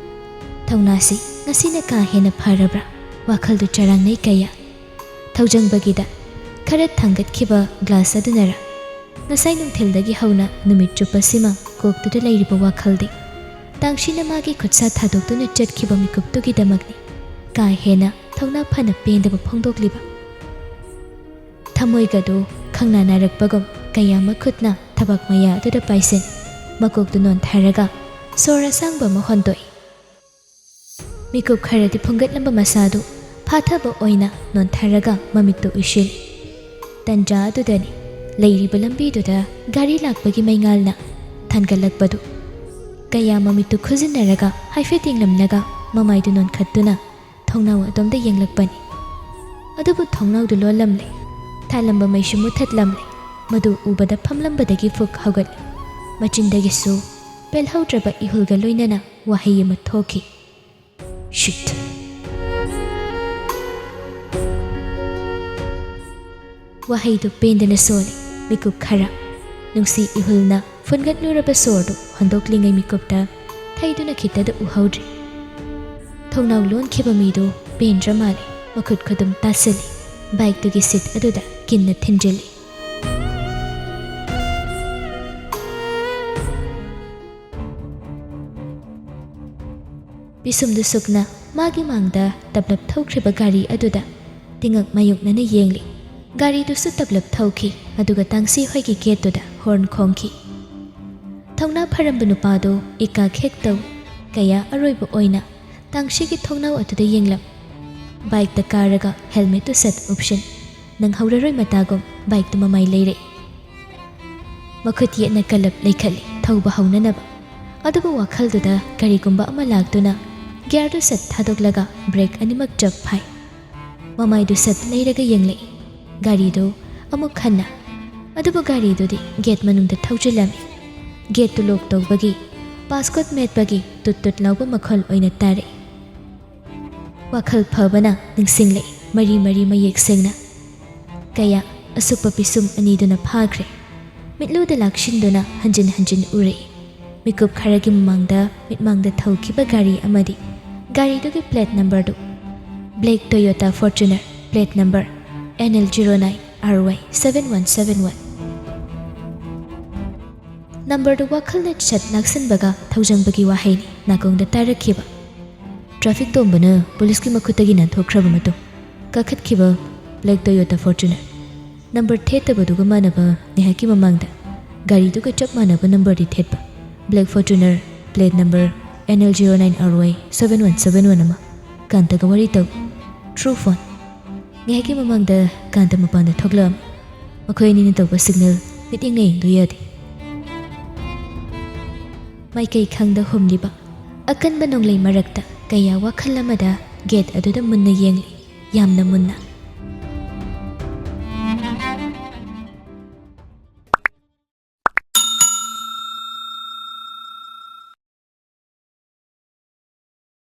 ꯊꯧꯅꯥꯁꯤ ꯉꯁꯤꯅ ꯀꯥ ꯍꯦꯟꯅ ꯐꯔꯕ꯭ꯔꯥ? ꯋꯥꯈꯜꯗꯨ ꯆꯔꯥꯡꯅꯩ ꯀꯌꯥ꯫ ꯊꯧꯖꯪꯕꯒꯤꯗ ꯈꯔ ꯊꯥꯡꯒꯠꯈꯤꯕ glass ꯑꯗꯨꯅꯔ? ꯉꯁꯥꯏ ꯅꯨꯡꯊꯤꯜꯗꯒꯤ ꯍꯧꯅ ꯅꯨꯃꯤꯠ ꯆꯨꯞꯄꯁꯤꯃ ꯀꯣꯛꯇꯨꯗ ꯂꯩꯔꯤꯕ ꯋꯥꯈꯜꯗꯤ ꯇꯥꯡꯁꯤꯅ ꯃꯥꯒꯤ ꯈꯨꯠꯁꯥ ꯊꯥꯗꯣꯛꯇꯨꯅ ꯆꯠꯈꯤꯕ ꯃꯤꯀꯨꯞꯇꯨꯒꯤꯗꯃꯛꯅꯤ ꯀꯥ ꯍꯦꯟꯅ ꯊꯧꯅꯥ ꯐꯅ ꯄꯦꯟꯗꯕ ꯐꯣꯡꯗꯣꯛꯂꯤꯕ꯫ ꯊꯃꯣꯏꯒꯗꯨ ꯈꯪꯅ ꯅꯥꯔꯛꯄꯒꯨꯝ ꯀꯌꯥ ꯃꯈꯨꯠꯅ ꯊꯕꯥꯛ ꯃꯌꯥ ꯑꯗꯨꯗ ꯄꯥꯏꯁꯤꯟ, ꯃꯀꯣꯛꯇꯨ ꯅꯣꯟꯊꯔꯒ ꯁꯣꯔ ꯑꯁꯥꯡꯕ ꯑꯃ ꯍꯣꯟꯗꯣꯛꯏ꯫ ꯃꯤꯀꯨꯞ ꯈꯔꯗꯤ ꯐꯨꯡꯒꯠꯂꯝꯕ ꯃꯁꯥꯗꯨ ꯐꯥꯊꯕ ꯑꯣꯏꯅ ꯅꯣꯟꯊꯔꯒ ꯃꯃꯤꯠꯇꯨ ꯎꯏꯁꯤꯜꯂꯤ꯫ ꯇꯟꯖꯥ ꯑꯗꯨꯗꯅꯤ ꯂꯩꯔꯤꯕ ꯂꯝꯕꯤꯗꯨꯗ ꯒꯥꯔꯤ ꯂꯥꯛꯄꯒꯤ ꯃꯩꯉꯥꯜꯅ ꯊꯥꯟꯒꯠꯂꯛꯄꯗꯨ꯫ ꯀꯌꯥ ꯃꯃꯤꯠꯇꯨ ꯈꯨꯖꯤꯟꯅꯔꯒ ꯍꯥꯏꯐꯦꯠ ꯌꯦꯡꯂꯝꯂꯒ ꯃꯃꯥꯏꯗꯨ ꯅꯣꯟꯈꯠꯇꯨꯅ ꯊꯣꯡꯅꯥꯎ ꯑꯗꯣꯝꯗ ꯌꯦꯡꯂꯛꯄꯅꯤ꯫ ꯑꯗꯨꯕꯨ ꯊꯣꯡꯅꯥꯎꯗꯨ ꯂꯣꯜꯂꯝꯂꯦ꯫ ꯊꯥꯜꯂꯝꯕ ꯃꯩꯁꯨ ꯃꯨꯊꯠꯂꯝꯂꯦ꯫ ꯃꯗꯨ ꯎꯕꯗ ꯐꯝꯂꯝꯕꯗꯒꯤ ꯐꯨꯛ ꯍꯧꯒꯠꯂꯤ꯫ ꯃꯆꯤꯟꯗꯒꯤꯁꯨ ꯄꯦꯜꯍꯧꯗ꯭ꯔꯕ ꯏꯍꯨꯜꯒ ꯂꯣꯏꯅꯅ ꯋꯥꯍꯩ ꯑꯃ ꯊꯣꯛꯈꯤ꯫ "Shit!" ꯋꯥꯍꯩꯗꯨ ꯄꯦꯟꯗꯅ ꯁꯣꯜꯂꯤ꯫ ꯃꯤꯀꯨꯞ ꯈꯔ ꯅꯨꯡꯁꯤ ꯏꯍꯨꯜꯅ ꯐꯨꯟꯒꯠꯂꯨꯔꯕ ꯁꯣꯔꯗꯨ ꯍꯣꯟꯗꯣꯛꯂꯤꯉꯩ ꯃꯤꯀꯨꯞꯇ ꯊꯩꯗꯨꯅ ꯈꯤꯇꯗ ꯎꯍꯧꯗ꯭ꯔꯤ꯫ ꯊꯣꯡꯅꯥꯎ ꯂꯣꯟꯈꯤꯕ ꯃꯤꯗꯨ ꯄꯦꯟꯗ꯭ꯔ ꯃꯥꯜꯂꯤ꯫ ꯃꯈꯨꯠ ꯈꯨꯗꯨꯝ ꯇꯥꯁꯤꯜꯂꯤ꯫ Bikeꯇꯨꯒꯤ seat ꯑꯗꯨꯗ ꯀꯤꯟꯅ ꯊꯤꯟꯖꯤꯜꯂꯤ꯫ ꯄꯤꯁꯨꯝꯗꯨ ꯁꯨꯛꯅ ꯃꯥꯒꯤ ꯃꯥꯡꯗ ꯇꯞꯂꯞ ꯊꯧꯈ꯭ꯔꯤꯕ ꯒꯥꯔꯤ ꯑꯗꯨꯗ ꯇꯤꯉꯛ ꯃꯥꯌꯣꯛꯅꯅ ꯌꯦꯡꯂꯤ꯫ ꯒꯥꯔꯤꯗꯨꯁꯨ ꯇꯞꯂꯞ ꯊꯧꯈꯤ, ꯑꯗꯨꯒ ꯇꯥꯡꯁꯤ ꯍꯣꯏꯒꯤ gateꯇꯨꯗ horn ꯈꯣꯡꯈꯤ꯫ ꯊꯧꯅꯥ ꯐꯔꯝꯕ ꯅꯨꯄꯥꯗꯨ ꯏꯀꯥ ꯈꯦꯛ ꯇꯧꯏ꯫ ꯀꯌꯥ ꯑꯔꯣꯏꯕ ꯑꯣꯏꯅ ꯇꯥꯡꯁꯤꯒꯤ ꯊꯣꯡꯅꯥꯎ ꯑꯗꯨꯗ ꯌꯦꯡꯂꯝ꯫ ꯕꯥꯏꯛꯇ ꯀꯥꯔꯒ ꯍꯦꯜꯃꯦꯠꯇꯨ ꯁꯠ ꯎꯞꯁꯤꯟ꯫ ꯅꯪꯍꯧꯔꯔꯣꯏ ꯃꯇꯥꯒꯨꯝ ꯕꯥꯏꯛꯇꯨ ꯃꯃꯥꯏ ꯂꯩꯔꯛꯏ꯫ ꯃꯈꯨꯠ ꯌꯦꯠꯅ ꯀꯂꯞ ꯂꯩꯈꯠꯂꯤ ꯊꯧꯕ ꯍꯧꯅꯅꯕ꯫ ꯑꯗꯨꯕꯨ ꯋꯥꯈꯜꯗꯨꯗ ꯀꯔꯤꯒꯨꯝꯕ ꯑꯃ ꯂꯥꯛꯇꯨꯅ ꯒꯤꯌꯥꯔꯗꯨ ꯁꯠ ꯊꯥꯗꯣꯛꯂꯒ ꯕ꯭ꯔꯦꯛ ꯑꯅꯤꯃꯛ ꯆꯞ ꯐꯥꯏ꯫ ꯃꯃꯥꯏꯗꯨ ꯁꯠ ꯂꯩꯔꯒ ꯌꯦꯡꯂꯛꯏ꯫ ꯒꯥꯔꯤꯗꯨ ꯑꯃꯨꯛ ꯍꯟꯅ꯫ ꯑꯗꯨꯕꯨ ꯒꯥꯔꯤꯗꯨꯗꯤ ꯒꯦꯠ ꯃꯅꯨꯡꯗ ꯊꯧꯖꯤꯜꯂꯝꯃꯤ꯫ ꯒꯦꯠꯇꯨ ꯂꯣꯛ ꯇꯧꯕꯒꯤ, ꯄꯥꯁꯀꯣꯠ ꯃꯦꯠꯄꯒꯤ ꯇꯨꯠ ꯇꯨꯠ ꯂꯥꯎꯕ ꯃꯈꯣꯜ ꯑꯣꯏꯅ ꯇꯥꯔꯛꯏ꯫ ꯋꯥꯈꯜ ꯐꯕꯅ ꯅꯤꯡꯁꯤꯡꯂꯛꯏ ꯃꯔꯤ ꯃꯔꯤ ꯃꯌꯦꯛ ꯁꯦꯡꯅ꯫ ꯀꯌꯥ ꯑꯁꯨꯞꯄ ꯄꯤꯁꯨꯝ ꯑꯅꯤꯗꯨꯅ ꯐꯥꯈ꯭ꯔꯦ꯫ ꯃꯤꯠꯂꯨꯗ ꯂꯥꯛꯁꯤꯟꯗꯨꯅ ꯍꯟꯖꯤꯟ ꯍꯟꯖꯤꯟ ꯎꯔꯛꯏ꯫ ꯃꯤꯀꯨꯞ ꯈꯔꯒꯤ ꯃꯃꯥꯡꯗ ꯃꯤꯠꯃꯥꯡꯗ ꯊꯧꯈꯤꯕ ꯒꯥꯔꯤ ꯑꯃꯗꯤ ꯒꯥꯔꯤꯗꯨꯒꯤ ꯄ꯭ꯂꯦꯠ ꯅꯝꯕꯔꯗꯨ black Toyota Fortuner, plate number N L zero nine R Y seven one seven one꯫ ꯅꯝꯕꯔꯗꯨ ꯋꯥꯈꯜꯅ ꯁꯠ ꯂꯥꯛꯁꯤꯟꯕꯒ ꯊꯧꯖꯪꯕꯒꯤ ꯋꯥꯍꯩꯅꯤ ꯅꯥꯀꯣꯡꯗ ꯇꯥꯔꯛꯈꯤꯕ꯫ ꯇ꯭ꯔꯥꯐꯤꯛ ꯇꯣꯝꯕꯅ ꯄꯨꯂꯤꯁꯀꯤ ꯃꯈꯨꯠꯇꯒꯤ ꯅꯥꯟꯊꯣꯛꯈ꯭ꯔꯕ ꯃꯇꯨꯡ ꯀꯥꯈꯠꯈꯤꯕ black Toyota Fortuner꯫ ꯅꯝꯕꯔ ꯊꯦꯠꯇꯕꯗꯨꯒ ꯃꯥꯟꯅꯕ ꯉꯥꯏꯍꯥꯛꯀꯤ ꯃꯃꯥꯡꯗ ꯒꯥꯔꯤꯗꯨꯒ ꯆꯞ ꯃꯥꯟꯅꯕ ꯅꯝꯕꯔꯗꯤ ꯊꯦꯠꯄ black Fortuner, plate number N L zero nine R Y seven one seven one ꯑꯃ ꯀꯥꯟꯇꯒ ꯋꯥꯔꯤ ꯇꯧ꯫ True phone꯫ ꯉꯥꯏꯍꯥꯛꯀꯤ ꯃꯃꯥꯡꯗ ꯀꯥꯟꯇ ꯃꯄꯥꯟꯗ ꯊꯣꯛꯂꯛꯑꯝꯃꯤ꯫ ꯃꯈꯣꯏ ꯑꯅꯤꯅ ꯇꯧꯕ ꯁꯤꯒꯅꯦꯜ ꯃꯤꯠꯌꯦꯡꯅ ꯌꯦꯡꯗꯨ ꯌꯥꯗꯦ꯫ ꯃꯥꯏꯀꯩ ꯈꯪꯗ ꯍꯨꯝꯂꯤꯕ ꯑꯀꯟꯕ ꯅꯣꯡꯂꯩ ꯃꯔꯛꯇ ꯀꯌꯥ ꯋꯥꯈꯜ ꯑꯃꯗ ꯒꯦꯠ ꯑꯗꯨꯗ ꯃꯨꯟꯅ ꯌꯦꯡꯂꯤ, ꯌꯥꯝꯅ ꯃꯨꯟꯅ꯫